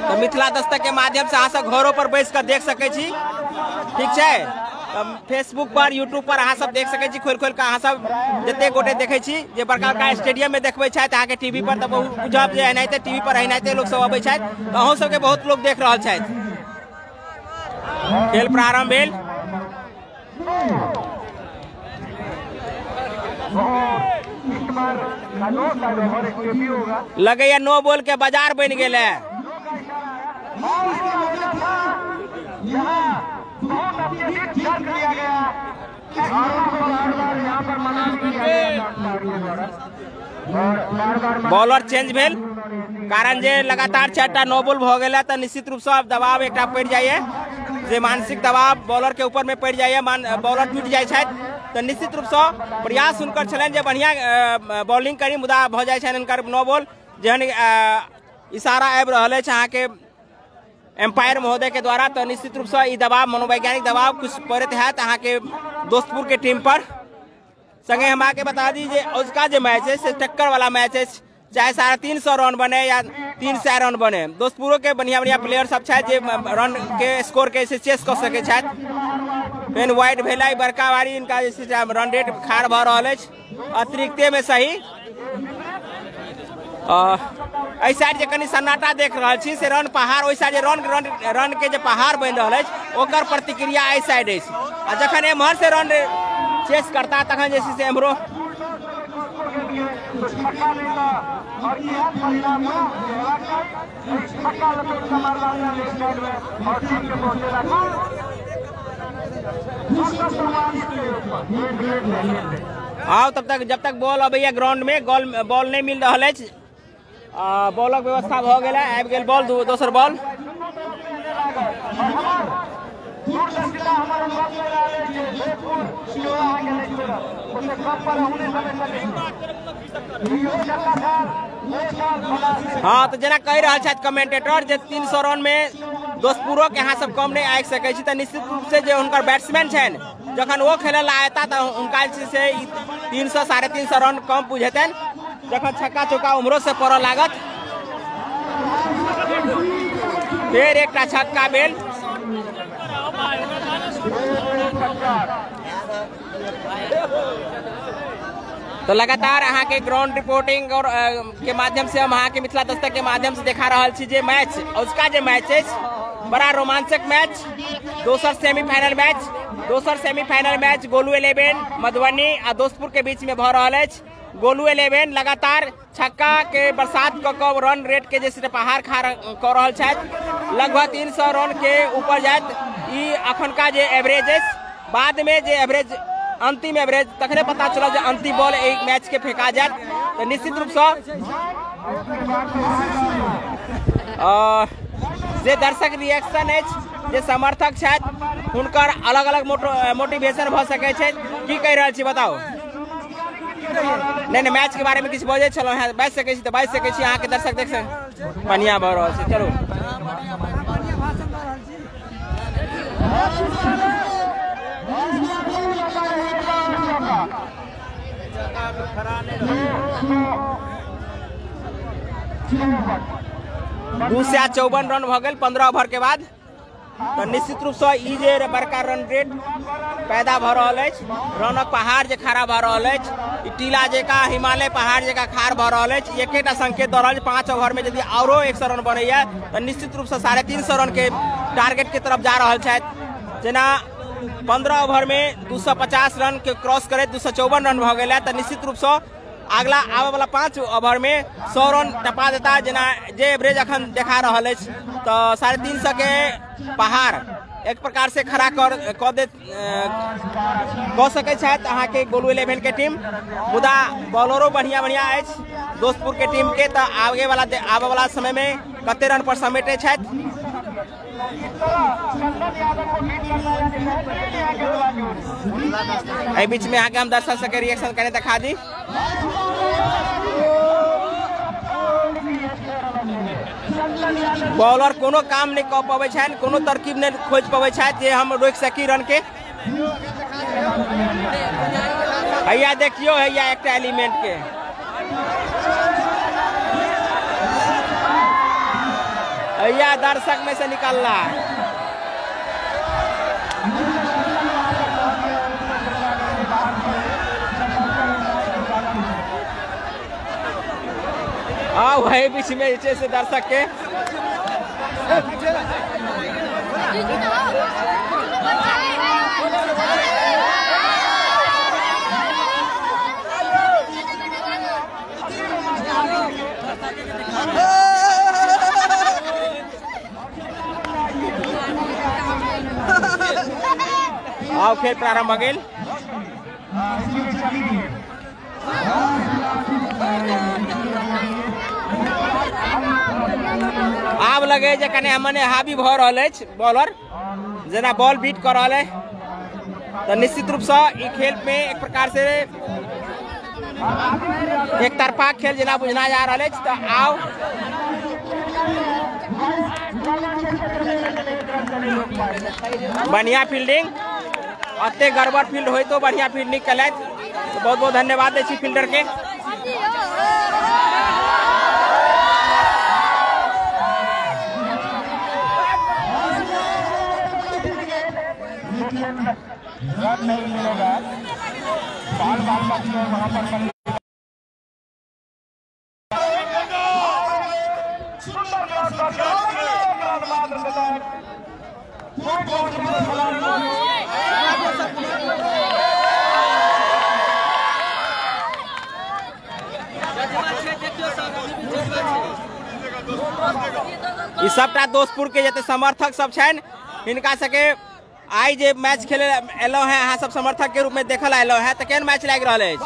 तो मिथिला दस्तक के माध्यम से अहाँ सब घरों पर बैस कऽ देख सकै छी, ठीक छै। फेसबुक पर यूट्यूब पर अहाँ सब देख सकै छी, खोलि खोलि कऽ अहाँ सब जते गोटे देखै छी जे बड़का बड़का स्टेडियम में देखबै छथि अहाँके टीवी पर, तऽ बहुत बुझब जे एनाहिते टीवी पर एनाहिते लोक सब अबै छथि, तऽ अहूँ सबके बहुत लोक देख रहल छथि। खेल प्रारंभ भेल। लगैया नो बॉल के बाजार बनि गेल है। बॉलर चेंज भेल, कारण जे लगातार 4टा नो बॉल भऽ गेल है तऽ निश्चित रूपसँ आब दबाव एकटा पड़ि जाइए, जे मानसिक दबाव बॉलर के ऊपर में पड़ि जाइए, बॉलर टूटि जाइ छथि। तऽ निश्चित रूपसँ प्रयास हुनकर छलनि जे बढ़िया बॉलिंग करी, मुदा भऽ जाइ छनि हुनकर नो बॉल। जेहन इशारा आबि रहल अछि अहाँके एम्पायर महोदय के द्वारा, तऽ निश्चित रूपसँ ई दबाव मनोवैज्ञानिक दबाव कुछ पड़ैत हैत अहाँके दोस्तपुर के टीम पर। संगे हम अहाँके बता दी जे अजुका जे मैच अछि से टक्कर वाला मैच अछि, चाहे 350 रन बने या 300 रन बने, दोस्तपुरो के बढ़िया बढ़िया प्लेयर सब छथि जे रन के स्कोर के चेस कऽ सकै छथि। फेन वाइड भेलै, बड़का भारी इनका जे छै रन रेट खाड़ भऽ रहल अछि अतिरिक्ते में सही। एहि साइड जे कनि सन्नाटा देख रहल छी से रन पहाड़, ओहि साइड जे रन रन रन के जे पहाड़ बनि रहल अछि ओकर प्रतिक्रिया एहि साइड अछि, आ जखन एम्हर से रन चेस करता तखन जे छै से एम्हरो आओ। तब तक जब तक बॉल अबैया ग्राउंड में बॉल नहीं मिल रहल अछि, बॉलक व्यवस्था भऽ गेल है, आबि गेल बॉल, दोसर बॉल। हाँ तो जेना कहि रहल छथि कमेंटेटर जे 300 रन में दोस्तपुरो के अहाँ सब कम नहीं आबि सकै छी, तऽ निश्चित रूप से जे हुनकर बैट्समैन छनि जखन ओ खेलय लए अयता तऽ हुनका जे छै से 300 350 रन कम बुझेतनि, जखन छक्का चौका उम्हरो से पड़ऽ लागत। फेर एकटा छक्का भेल। तो लगातार अहाँ के ग्राउंड रिपोर्टिंग और के माध्यम से हम अहाँ के मिथिला दस्तक के माध्यम से देखा रहल छी जे मैच उसका जे मैच अछि बड़ा रोमांचक मैच, दोसर सेमीफाइनल मैच, दोसर सेमीफाइनल मैच गोलू 11 मधुबनी आ दोस्तपुर के बीच में भऽ रहल अछि। गोलू 11 लगातार छक्का के बरसात क रन रेट के जे पहाड़ खा कऽ रहल छथि। लगभग 300 रन के ऊपर जायत ई अखनका जे एवरेज अछि, बाद में जे एवरेज अंतिम एवरेज तखने पता चलल जे अंतिम बॉल एहि मैच के फेंका जायत। तऽ निश्चित रूपसँ जे दर्शक रिएक्शन अछि, जे समर्थक छथि, हुनकर अलग अलग मोटिवेशन भऽ सकै छै। की कहि रहल छी बताउ? नहीं नहीं, मैच के बारे में किछु बजै छलहुँ हेँ, बाजि सकै छी तऽ बाजि सकै छी, अहाँके दर्शक देख सकै। बढ़िआँ भऽ रहल छै, चलू। दू सए 54 रन भऽ गेल 15 ओवर के बाद। तऽ निश्चित रूपसँ ई जे बड़का रन रेट पैदा भऽ रहल अछि, रनक पहाड़ जे खड़ा भऽ रहल अछि, ई टीला जकाँ हिमालय पहाड़ जकाँ खाड़ भऽ रहल अछि, एकेटा संकेत दऽ रहल अछि 5 ओवर में यदि औरो 100 रन बनैया तऽ निश्चित रूपसँ 350 रन के टारगेट के तरफ जा रहल छथि। जेना 15 ओवर में 250 रन के क्रॉस करैत 254 रन भऽ गेल है, तऽ निश्चित रूपसँ अगला आबे वाला 5 ओवर में 100 रन टपा देता, जेना जे एवरेज अखन देखा रहल अछि। तऽ 350 के पहाड़ एक प्रकार से खड़ा कर दे कऽ सकै छथि अहाँके गोलू 11 के टीम। मुदा बॉलरो बढ़िया बढ़िया अछि दोस्तपुर के टीम के, तऽ आगे वाला आबे वाला समय में कते रन पर समेटे छथि। एहि बीच में अहाँके हम दर्शक सबके रिएक्शन कने देखा दी। बॉलर कोनो काम नहीं कऽ पबै छनि, कोनो तरकीब नहीं खोजि पबै छथि जे हम रोकि सकी रन के। हैया देखियो, हैया एकटा एलिमेंट के हैया दर्शक में से निकलला। आ वही बीच में जे से दर्शक के आओ खेल प्रारंभ हो गेल। आब लगे जे कने मने हावी भऽ रहल अछि बॉलर, जेना बॉल बीट कऽ रहल है। तऽ निश्चित रूपसँ ई खेल में एक प्रकार से एक तरफा खेल जेना बुझना जा रहल अछि। तऽ आउ बढ़िया फील्डिंग, अते गड़बड़ फील्ड हो तो बढ़िया फील्डिंग केलथि, तो बहुत बहुत धन्यवाद दै छी फील्डर के। रन नहीं मिलेगा, बाल बाल बच्चे वहां पर ई सबटा दोस्तपुर के जते समर्थक सब छनि हिनका सबके आई जे मैच खेले एलहुँ हैं, अहाँ सब समर्थक के रूप में देखल एलहुँ हैं, तऽ केहन मैच लागि रहल अछि?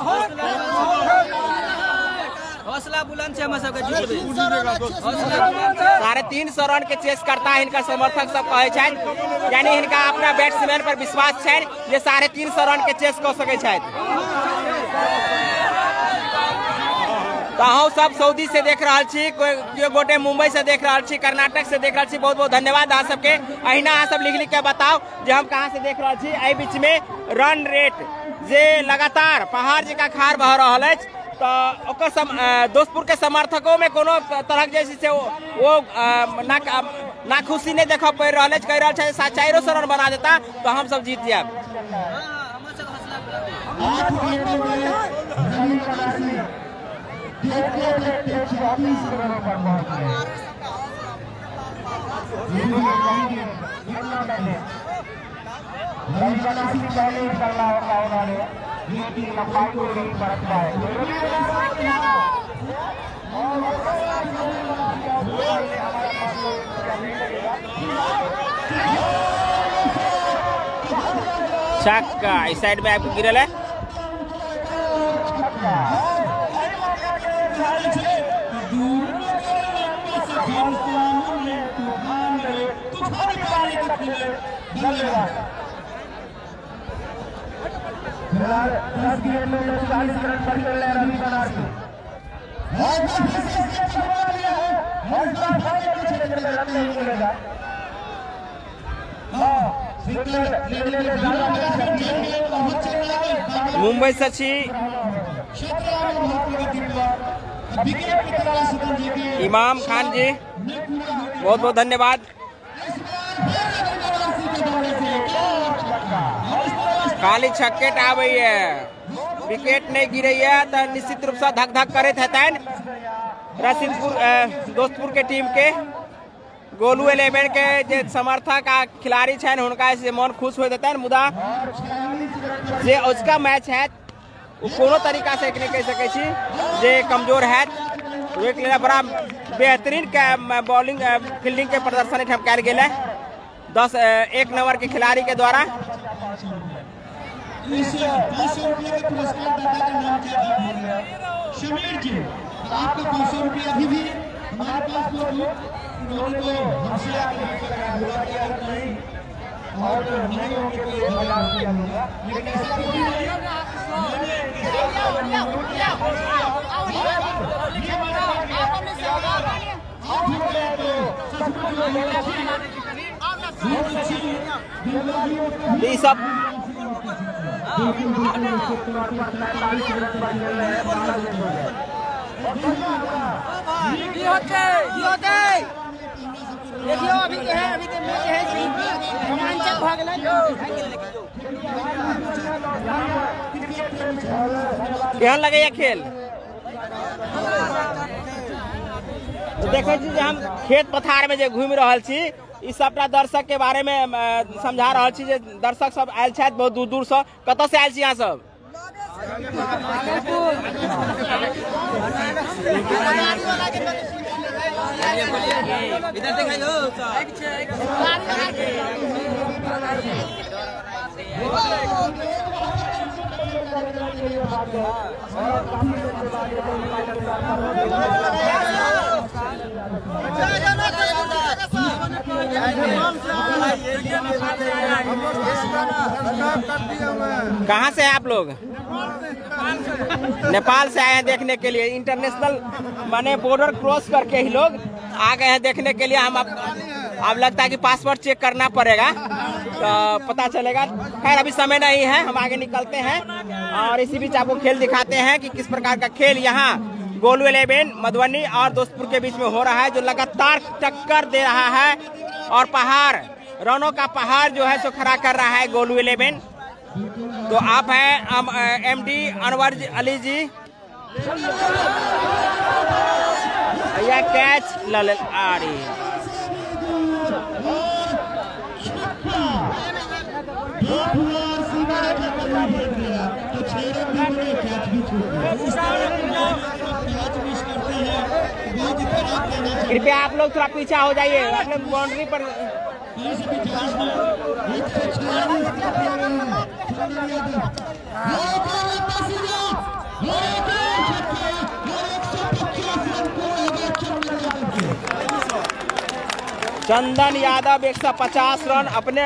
हौसला बुलंद छै हमर सबके, जीतबै। 350 रन के चेस करता हिनका समर्थक सब कहै छथि, यानी हिनका अपना बैट्समैन पर विश्वास छनि जे 350 रन के चेस कऽ सकै छथि। तो अहूँ सब सऊदी से देख रहल छी, कोई गोटे मुंबई से देख रहल छी, कर्नाटक से देख रहल छी, बहुत बहुत धन्यवाद अहाँ सबके। अहिना अहाँ सब लिख लिख के बताउ जे हम कहाँ से देख रहल छी। एहि बीच में रन रेट जे लगातार पहाड़ जकाँ खार भऽ रहल अछि, तऽ ओकर दोस्तपुर के समर्थकों में कोनो तरहक जे छै से वो नाखुशी नहीं देखऽ पड़ि रहल अछि, कहि रहल छै 450 रन बना देता तऽ हम सब जीत जायब। देखते देखते 24 रनों पर पहुंच गए। रवि बनारसी पहले ही करना होगा उन्होंने। जीत की लंबाई को नहीं बरत पाए। छक्का इस साइड में आपको गिरल है। फिलहाल 10 गेंद में 40 रन पर चल रहे रवि बनारसी। रन नहीं मिलेगा। मुंबई से छी इमाम खान जी, बहुत बहुत धन्यवाद। खाली छक्के आबै है, विकेट नहीं गिरे है तो निश्चित रूप से धक धक करैत हेतनि रसीदपुर दोस्तपुर के टीम के। गोलू इलेवन के जे समर्थक आ खिलाड़ी छनि हुनका से मन खुश होइत हेतनि, मुदा जे अजुका मैच हैत ओ कोनो तरीका से नहीं कहि सकै छी जे कमजोर हैत। ओहिके लेल बड़ा बेहतरीन बॉलिंग फील्डिंग के प्रदर्शन एहिठाम कयल गेल है 1 नंबर के खिलाड़ी के द्वारा। 500 रुपये के पुरस्कार दाता का नाम क्या है? शमीर जी, आपका 500 रुपये अभी भी हमारे पास मौजूद। उन्होंने तो हमसे नहीं और नहीं होंगे तो 1000 रुपया लूंगा, लेकिन ऐसा कोई नहीं। मैंने सब देखियो अभी के है, अभी तो मैच है, रोमांचक भ गेलै। केहन लगैया खेल? देखै छी जे हम खेत पथार में जे घूमि रहल छी, ई सबटा दर्शक के बारे में समझा रहल छी जे दर्शक सब आयल छथि बहुत दूर दूर से। कतऽ से आयल छी अहाँ सब? कहाँ से हैं आप लोग? नेपाल से आए हैं देखने के लिए। इंटरनेशनल माने बॉर्डर क्रॉस करके ही लोग आ गए हैं देखने के लिए। हम अब लगता है कि पासपोर्ट चेक करना पड़ेगा तो पता चलेगा। खैर अभी समय नहीं है, हम आगे निकलते हैं और इसी बीच आपको खेल दिखाते हैं कि किस प्रकार का खेल यहाँ गोलू इलेवन मधुबनी और दोस्तपुर के बीच में हो रहा है, जो लगातार टक्कर दे रहा है और पहाड़ रनों का पहाड़ जो है सो खड़ा कर रहा है गोलू इलेवन। तो आप हैं एमडी अनवर अली जी। यह कैच ललित आ रही है। कृपया आप लोग थोड़ा पीछा हो जाइए, आप लोग बाउंड्री पर। चंदन यादव 150 रन अपने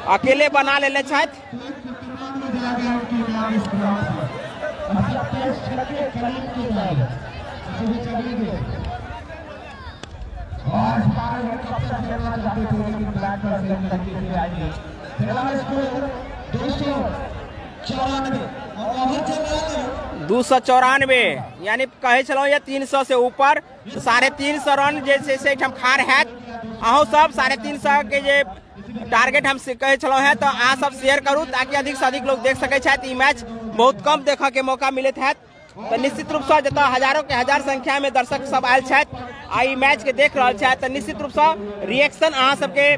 अकेले बना लेने छथि। दू सौ चौरानवे यानी कहै छलहुँ ये 300 से ऊपर 350 रन जे छै से एहिठाम खार हैत। अहूँ सब 350 के जे टारगेट हम कहै छलहुँ हेँ, तो अहाँ सब शेयर करू ताकि अधिक से अधिक लोग देख सकै छथि। ई मैच बहुत कम देखऽ के मौका मिलैत हैत, तो निश्चित रूपसँ जतऽ हजारों के हजार संख्या में दर्शक सब आयल छथि आ ई मैच के देख रहल छथि, तऽ निश्चित रूपसँ रिएक्शन अहाँ सबके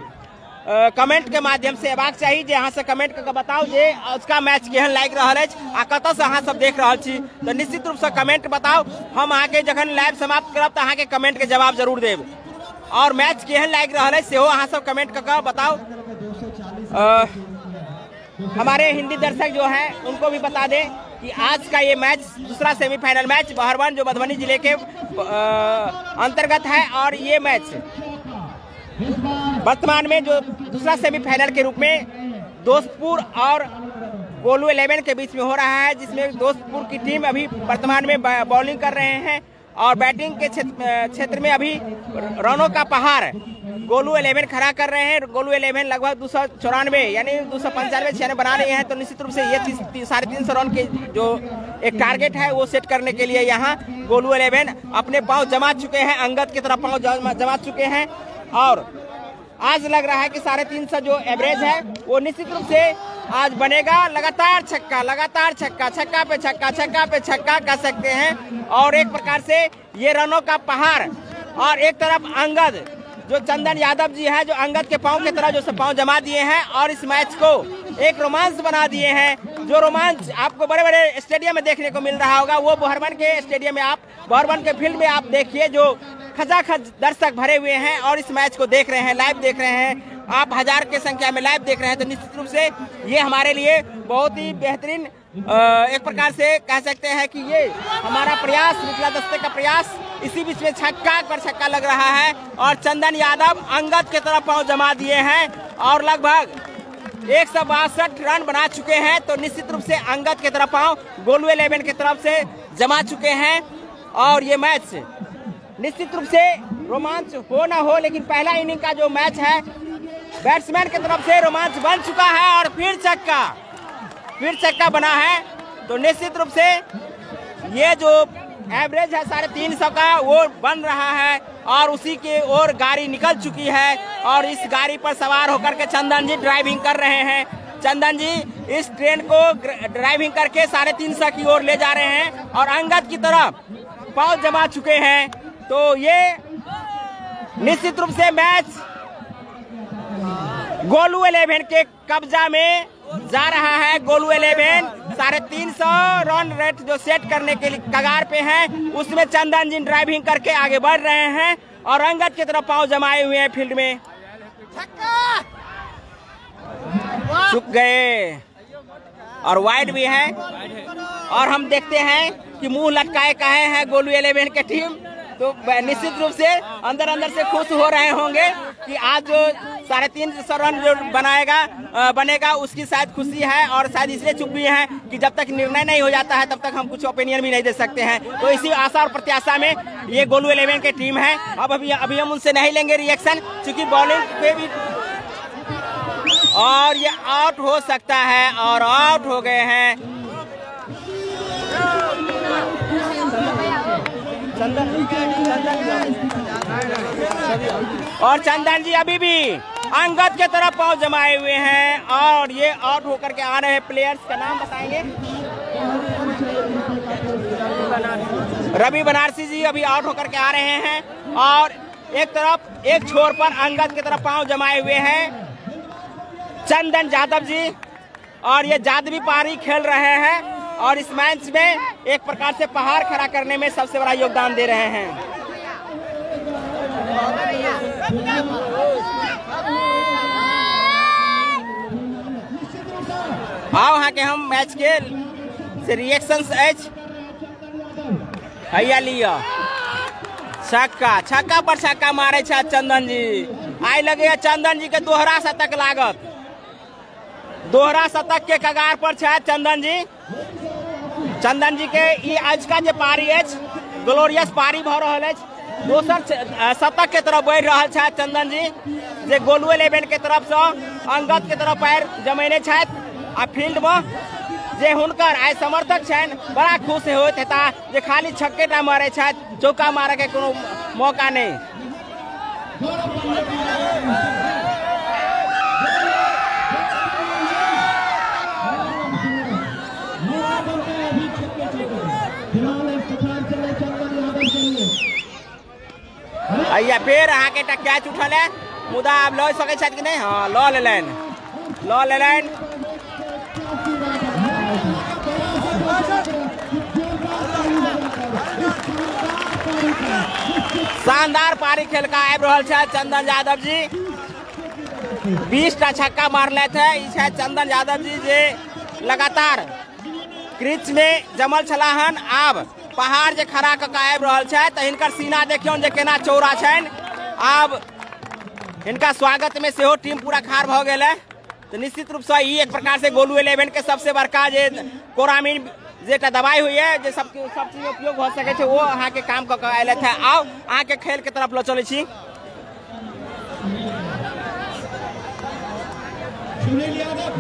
कमेंट के माध्यम से अयबाक चाही जे अहाँ से कमेंट कऽ के बताउ जे अजुका मैच केहन लागि रहल अछि आ कतऽसँ अहाँ सब देख रहल छी। तऽ निश्चित रूपसँ कमेंट बताउ, हम अहाँके जखन लाइव समाप्त करब तऽ अहाँके कमेंट के जवाब जरूर देब। और मैच केहन लागि रहल अछि सेहो अहाँ सब कमेंट कऽ के बताउ। हमारे हिंदी दर्शक जो हैं उनको भी बता दें कि आज का ये मैच दूसरा सेमीफाइनल मैच बहरवन जो मधुबनी जिले के अंतर्गत है और ये मैच वर्तमान में जो दूसरा सेमीफाइनल के रूप में दोस्तपुर और गोलू 11 के बीच में हो रहा है, जिसमें दोस्तपुर की टीम अभी वर्तमान में बॉलिंग कर रहे हैं और बैटिंग के क्षेत्र में अभी रनों का पहाड़ गोलू 11 खड़ा कर रहे हैं। गोलू 11 लगभग 294 यानी 295 96 बना रहे हैं। तो निश्चित रूप से ये 350 रन के जो एक टारगेट है वो सेट करने के लिए यहाँ गोलू 11 अपने पाँव जमा चुके हैं, अंगद की तरफ पाँव जमा चुके हैं। और आज लग रहा है कि 350 जो एवरेज है वो निश्चित रूप से आज बनेगा। लगातार छक्का, लगातार छक्का, छक्का पे छक्का, छक्का पे छक्का कर सकते हैं और एक प्रकार से ये रनों का पहाड़। और एक तरफ अंगद जो चंदन यादव जी हैं जो अंगद के पाँव की तरह जो सब पाँव जमा दिए हैं और इस मैच को एक रोमांच बना दिए हैं। जो रोमांच आपको बड़े बड़े स्टेडियम में देखने को मिल रहा होगा वो बहरवन के स्टेडियम में आप, बहरवन के फील्ड में आप देखिए जो खचाखच दर्शक भरे हुए हैं और इस मैच को देख रहे हैं, लाइव देख रहे हैं। आप हजार के संख्या में लाइव देख रहे हैं। तो निश्चित रूप से ये हमारे लिए बहुत ही बेहतरीन एक प्रकार से कह सकते हैं कि ये हमारा प्रयास, मिथिला दस्ते का प्रयास। इसी बीच में छक्का पर छक्का लग रहा है और चंदन यादव अंगद के तरफ पांव जमा दिए हैं और लगभग 162 रन बना चुके हैं। तो निश्चित रूप से अंगद के तरफ पांव गोलू 11 के तरफ से जमा चुके हैं और ये मैच निश्चित रूप से रोमांच हो ना हो लेकिन पहला इनिंग का जो मैच है बैट्समैन की तरफ से रोमांच बन चुका है और फिर छक्का बना है। तो निश्चित रूप से ये जो एवरेज है 350 का वो बन रहा है और उसी के ओर गाड़ी निकल चुकी है और इस गाड़ी पर सवार होकर के चंदन जी ड्राइविंग कर रहे हैं। चंदन जी इस ट्रेन को ड्राइविंग करके 350 की ओर ले जा रहे हैं और अंगद की तरफ पाँव जमा चुके हैं। तो ये निश्चित रूप से मैच गोलू 11 के कब्जा में जा रहा है। गोलू 11 350 रन रेट जो सेट करने के लिए कगार पे हैं, उसमें चंदन जी ड्राइविंग करके आगे बढ़ रहे हैं और अंगद की तरफ पांव जमाए हुए हैं फील्ड में। चुक गए और वाइड भी है और हम देखते हैं कि मुंह लटकाए काहे हैं गोलू 11 के टीम। तो निश्चित रूप से अंदर अंदर से खुश हो रहे होंगे कि आज जो 350 रन जो बनेगा उसकी शायद खुशी है और शायद इसलिए चुप भी है कि जब तक निर्णय नहीं हो जाता है तब तक हम कुछ ओपिनियन भी नहीं दे सकते हैं। तो इसी आशा और प्रत्याशा में ये गोलू 11 की टीम है। अब अभी हम उनसे नहीं लेंगे रिएक्शन क्योंकि बॉलिंग पे भी और ये आउट हो सकता है और आउट हो गए हैं। और चंदन जी अभी भी अंगद के तरफ पांव जमाए हुए हैं और ये आउट होकर के आ रहे हैं। प्लेयर्स का नाम बताएंगे? रवि बनारसी जी अभी आउट होकर के आ रहे हैं और एक तरफ एक छोर पर अंगद की तरफ पांव जमाए हुए हैं चंदन यादव जी और ये जादवी पारी खेल रहे हैं और इस मैच में एक प्रकार से पहाड़ खड़ा करने में सबसे बड़ा योगदान दे रहे हैं। आओ वहाँ के हम मैच के से रिएक्शंस अछि हैया लिया छक्का, छक्का पर छक्का मारे छै चंदन जी। आइ लगे चंदन जी के दोहरा शतक लागत, दोहरा शतक के कगार पर छै चंदन जी। चंदन जी के ई आजुका जे पारी अछि ग्लोरियस पारी भऽ रहल अछि, दोसर शतक के तरफ बढ़ि रहल छथि चंदन जी जे गोलू 11 के तरफ से अंगद के तरफ पैर जमेने छथि आ फील्ड में जे हुनकर आइ समर्थक छनि बड़ा खुश होइत हेता जे खाली छक्के टा मारै छथि, चौका मारे के कोनो मौका नहीं। भैया फेर अहाँके एकटा कैच उठल है मुदा आब लऽ सकै छथि कि नहि? हाँ, लऽ लेलनि, लऽ लेलनि। शानदार पारी खेल का आबि रहल छथि चंदन यादव जी। 20टा छक्का मारलथि है। ई छथि चंदन यादव जी जे लगातार क्रीच में जमल छलाह हन। आब पहाड़ जे खड़ा कऽ के आबि रहल छथि तऽ हिनकर सीना देखियौन जे केना चौड़ा छनि। आब हिनका स्वागत में सेहो टीम पूरा खाड़ भऽ गेल है। तऽ निश्चित रूपसँ ई एक प्रकार से गोलू इलेवन के सबसे बड़का जे कोरामिन जे एकटा दवाई होइए जे सब चीज उपयोग भऽ सकै छै, ओ अहाँके काम कऽ के अयलथि है। आउ अहाँके खेल के तरफ लऽ चलै छी। सुनील यादव,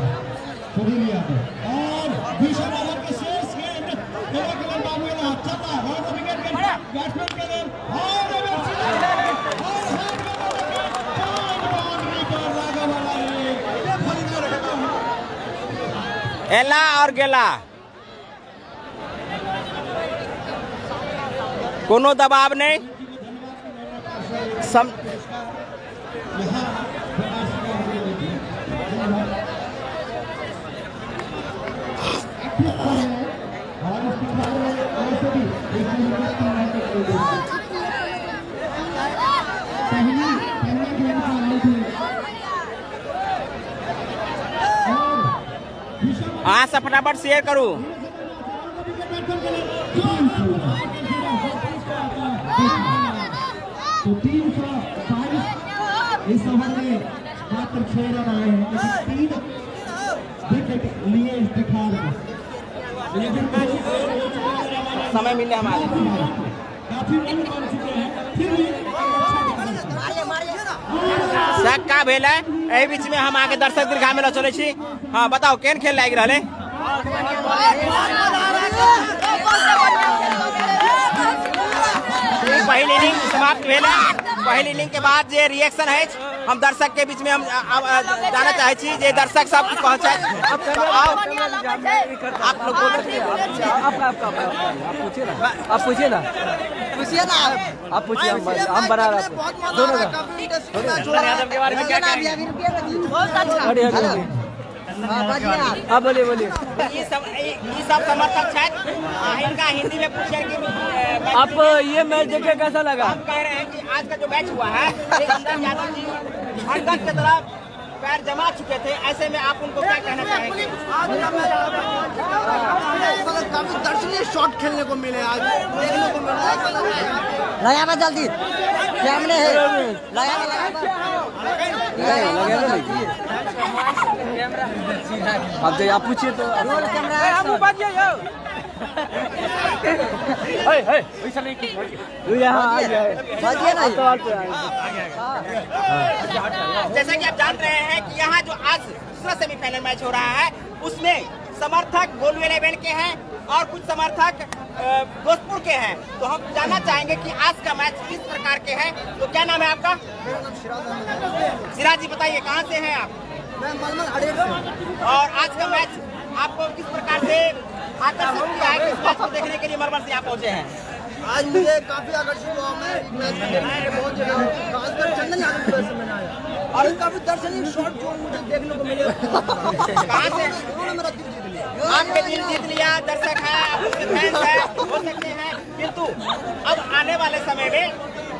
सुनील यादव और भीषण ओवर के शेष गेंद केवल बाबू एला चल रहा है और विकेट के बैट्समैन के लेल और और हाथ में विकेट बाउंड्री पर लगा वाला है। एला और गेला, कोनो दबाव नहीं। सम अहाँ सब फटाफट शेयर करू। तो 322 इस ओवर में मात्र 6 रन आए हैं, लेकिन 3 विकेट लिए इफ्तिखार ने। समय मिले हमारे काफी रन बन चुके हैं, फिर भी छक्का भेल है। एहि बीच में हम आके दर्शक दीर्घा में लऽ चलै छी। हाँ बताओ केहन खेल लागि रहल है? पहिल इनिंग समाप्त भेल है। पहिल इनिंग के बाद जे रिएक्शन है हम दर्शक के बीच में हम जानना चाहे छी जे दर्शक सब की कहै छथि। आओ आप लोग बोल सकते हैं। आप पूछिए ना, पूछिए ना, आप पूछिए, हम बना रहे हैं दोनों का। आप बोलिए बोलिए। ये सब समर्थक छथि, इनका हिंदी में पूछे कि आप ये मैच देखे कैसा लगा? हम कह रहे हैं कि आज का जो मैच हुआ है चंदन यादव जी हरकत के तरफ पैर जमा चुके थे, ऐसे में आप उनको क्या कहना चाहेंगे? काफी दर्शनीय शॉट खेलने को मिले आज, देखने को मिला। लगाना जल्दी कैमरे है, लगाना आप जाइए, आप पूछिए तो जैसा कि आप जान रहे हैं कि यहाँ जो आज दूसरा सेमीफाइनल मैच हो रहा है उसमें समर्थक गोलू इलेवन के हैं और कुछ समर्थक दोस्तपुर के हैं। तो हम जानना चाहेंगे कि आज का मैच किस प्रकार के है। तो क्या नाम है आपका? मेरा नाम सिराज अहमद। सिराज जी बताइए कहाँ से हैं आप? मैं मलमल अड़ेर से। और आज का मैच आपको किस प्रकार से आकर्षित किया है? किस मैच को देखने के लिए मलमल से आप पहुँचे हैं? आज मुझे काफी आकर्षित हुआ, मैं मैच देखने बहुत जगह, खासकर चंदन यादव की वजह से मैंने आया और काफी दर्शनीय शॉट जो मुझे देखने को मिले। कहाँ से? उन्होंने मेरा दिल जीत लिया। आपके दिल जीत लिया, दर्शक है, आप उसके फैंस है, हो सकते हैं, किंतु अब आने वाले समय में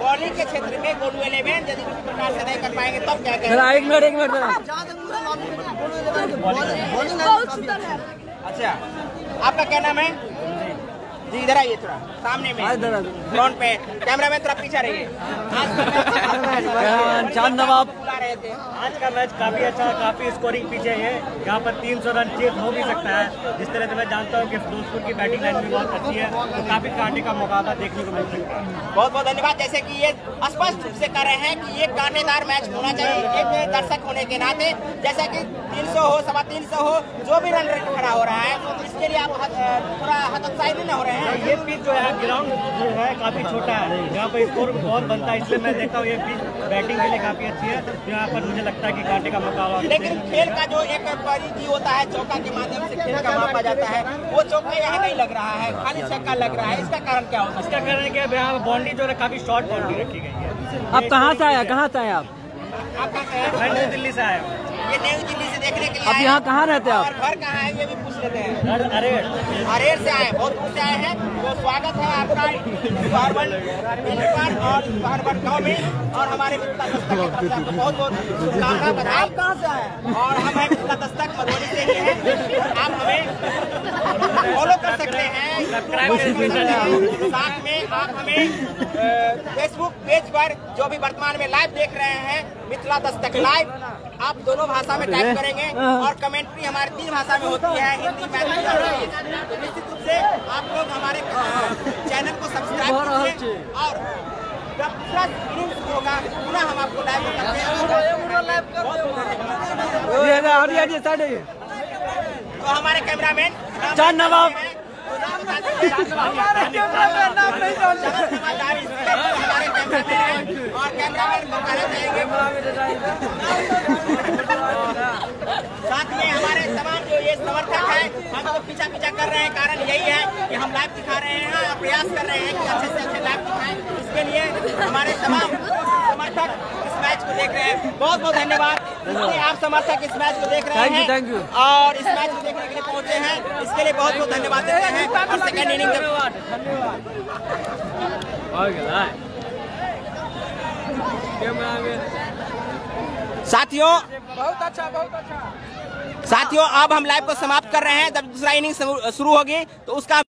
बॉलिंग के क्षेत्र में गोलू इलेवन यदि किसी प्रकार से नहीं कर पाएंगे तब क्या कहेंगे? एक मिनट, एक मिनट। अच्छा, आपका क्या नाम है जी? इधर आइए थोड़ा सामने में, फ्रंट पे कैमरा में थोड़ा पीछे रहिए। चांद नवाब। आज का मैच काफी अच्छा, काफी स्कोरिंग पीछे है। यहाँ पर 300 रन चेज हो भी सकता है। जिस तरह से मैं जानता हूँ कि दोस्तपुर की बैटिंग लाइन भी बहुत अच्छी है, तो काफी कांटे का मुकाबला देखने को मिल सकता है। बहुत बहुत धन्यवाद। जैसे कि ये स्पष्ट रूप से कर रहे हैं कि ये कांटेदार मैच होना चाहिए एक दर्शक होने के नाते। जैसा कि 300 हो, 325 हो, जो भी रन रेट खड़ा हो रहा है इसके लिए आप थोड़ा हतोत्साहित नहीं हो रहे हैं? ये पिच जो है, ग्राउंड जो है काफी छोटा है, यहाँ पर स्कोर बहुत बनता है, इसलिए मैं देखता हूँ ये पिच बैटिंग के लिए काफी अच्छी है। यहाँ पर मुझे लगता है कि कांटे का मुकाबला। लेकिन खेल का जो एक परिधि होता है, चौका के माध्यम से खेल का मापा जाता है, वो चौका यहाँ नहीं लग रहा है, खाली छक्का लग रहा है। इसका कारण क्या हो सकता है? इसका कारण क्या है, यहाँ बाउंड्री जो है काफी शॉर्ट बाउंड्री रखी गई है। आप कहाँ से आया, कहाँ से आए आप? आप कहाँ से हैं? मैं नई दिल्ली से आया हूँ। ये नई दिल्ली से देखने के लिए आप यहाँ कहाँ रहते हैं? और घर कहाँ है ये भी पूछ लेते हैं। अरेर। अरेर से आए, बहुत दूर से आए हैं। तो स्वागत है आपका बहरवन और बहरवन गाँव में और हमारे मिथिला दस्तक की तरफ से आपको बहुत बहुत शुभकामना, बधाई। आप कहाँ से आए? और हम हैं मिथिला दस्तक मधुबनी से ही हैं। आप हमें फॉलो कर सकते हैं, साथ में आप हमें फेसबुक पेज पर जो भी वर्तमान में लाइव देख रहे हैं मिथिला दस्तक लाइव, आप दोनों भाषा में टाइप करेंगे और कमेंट्री हमारे 3 भाषा में होती है, हिंदी, मैथिली और इंग्लिश। तो निश्चित रूप से आप लोग हमारे चैनल को सब्सक्राइब कीजिए और जब दूसरा इनिंग्स होगा पुनः हम आपको लाइव करते हैं। तो हमारे कैमरामैन चांद नवाब, हमारे कैमरामैन और कैमरामैन को कहना चाहेंगे। साथ में हमारे तमाम जो ये समर्थक हैं हमको पीछा पीछा कर रहे हैं, कारण यही है कि हम लाइव दिखा रहे हैं और प्रयास कर रहे हैं कि अच्छे से अच्छे लाइव दिखाएं। इसके लिए हमारे तमाम समर्थक इस मैच को देख रहे हैं। बहुत बहुत धन्यवाद आप समर्थक इस मैच को देख रहे हैं और इस मैच को देखने के लिए पहुंचे हैं, इसके लिए बहुत बहुत धन्यवाद देते हैं। और सेकेंड इनिंग साथियों, बहुत अच्छा, बहुत अच्छा साथियों, अब हम लाइव को समाप्त कर रहे हैं। जब दूसरा इनिंग शुरू होगी तो उसका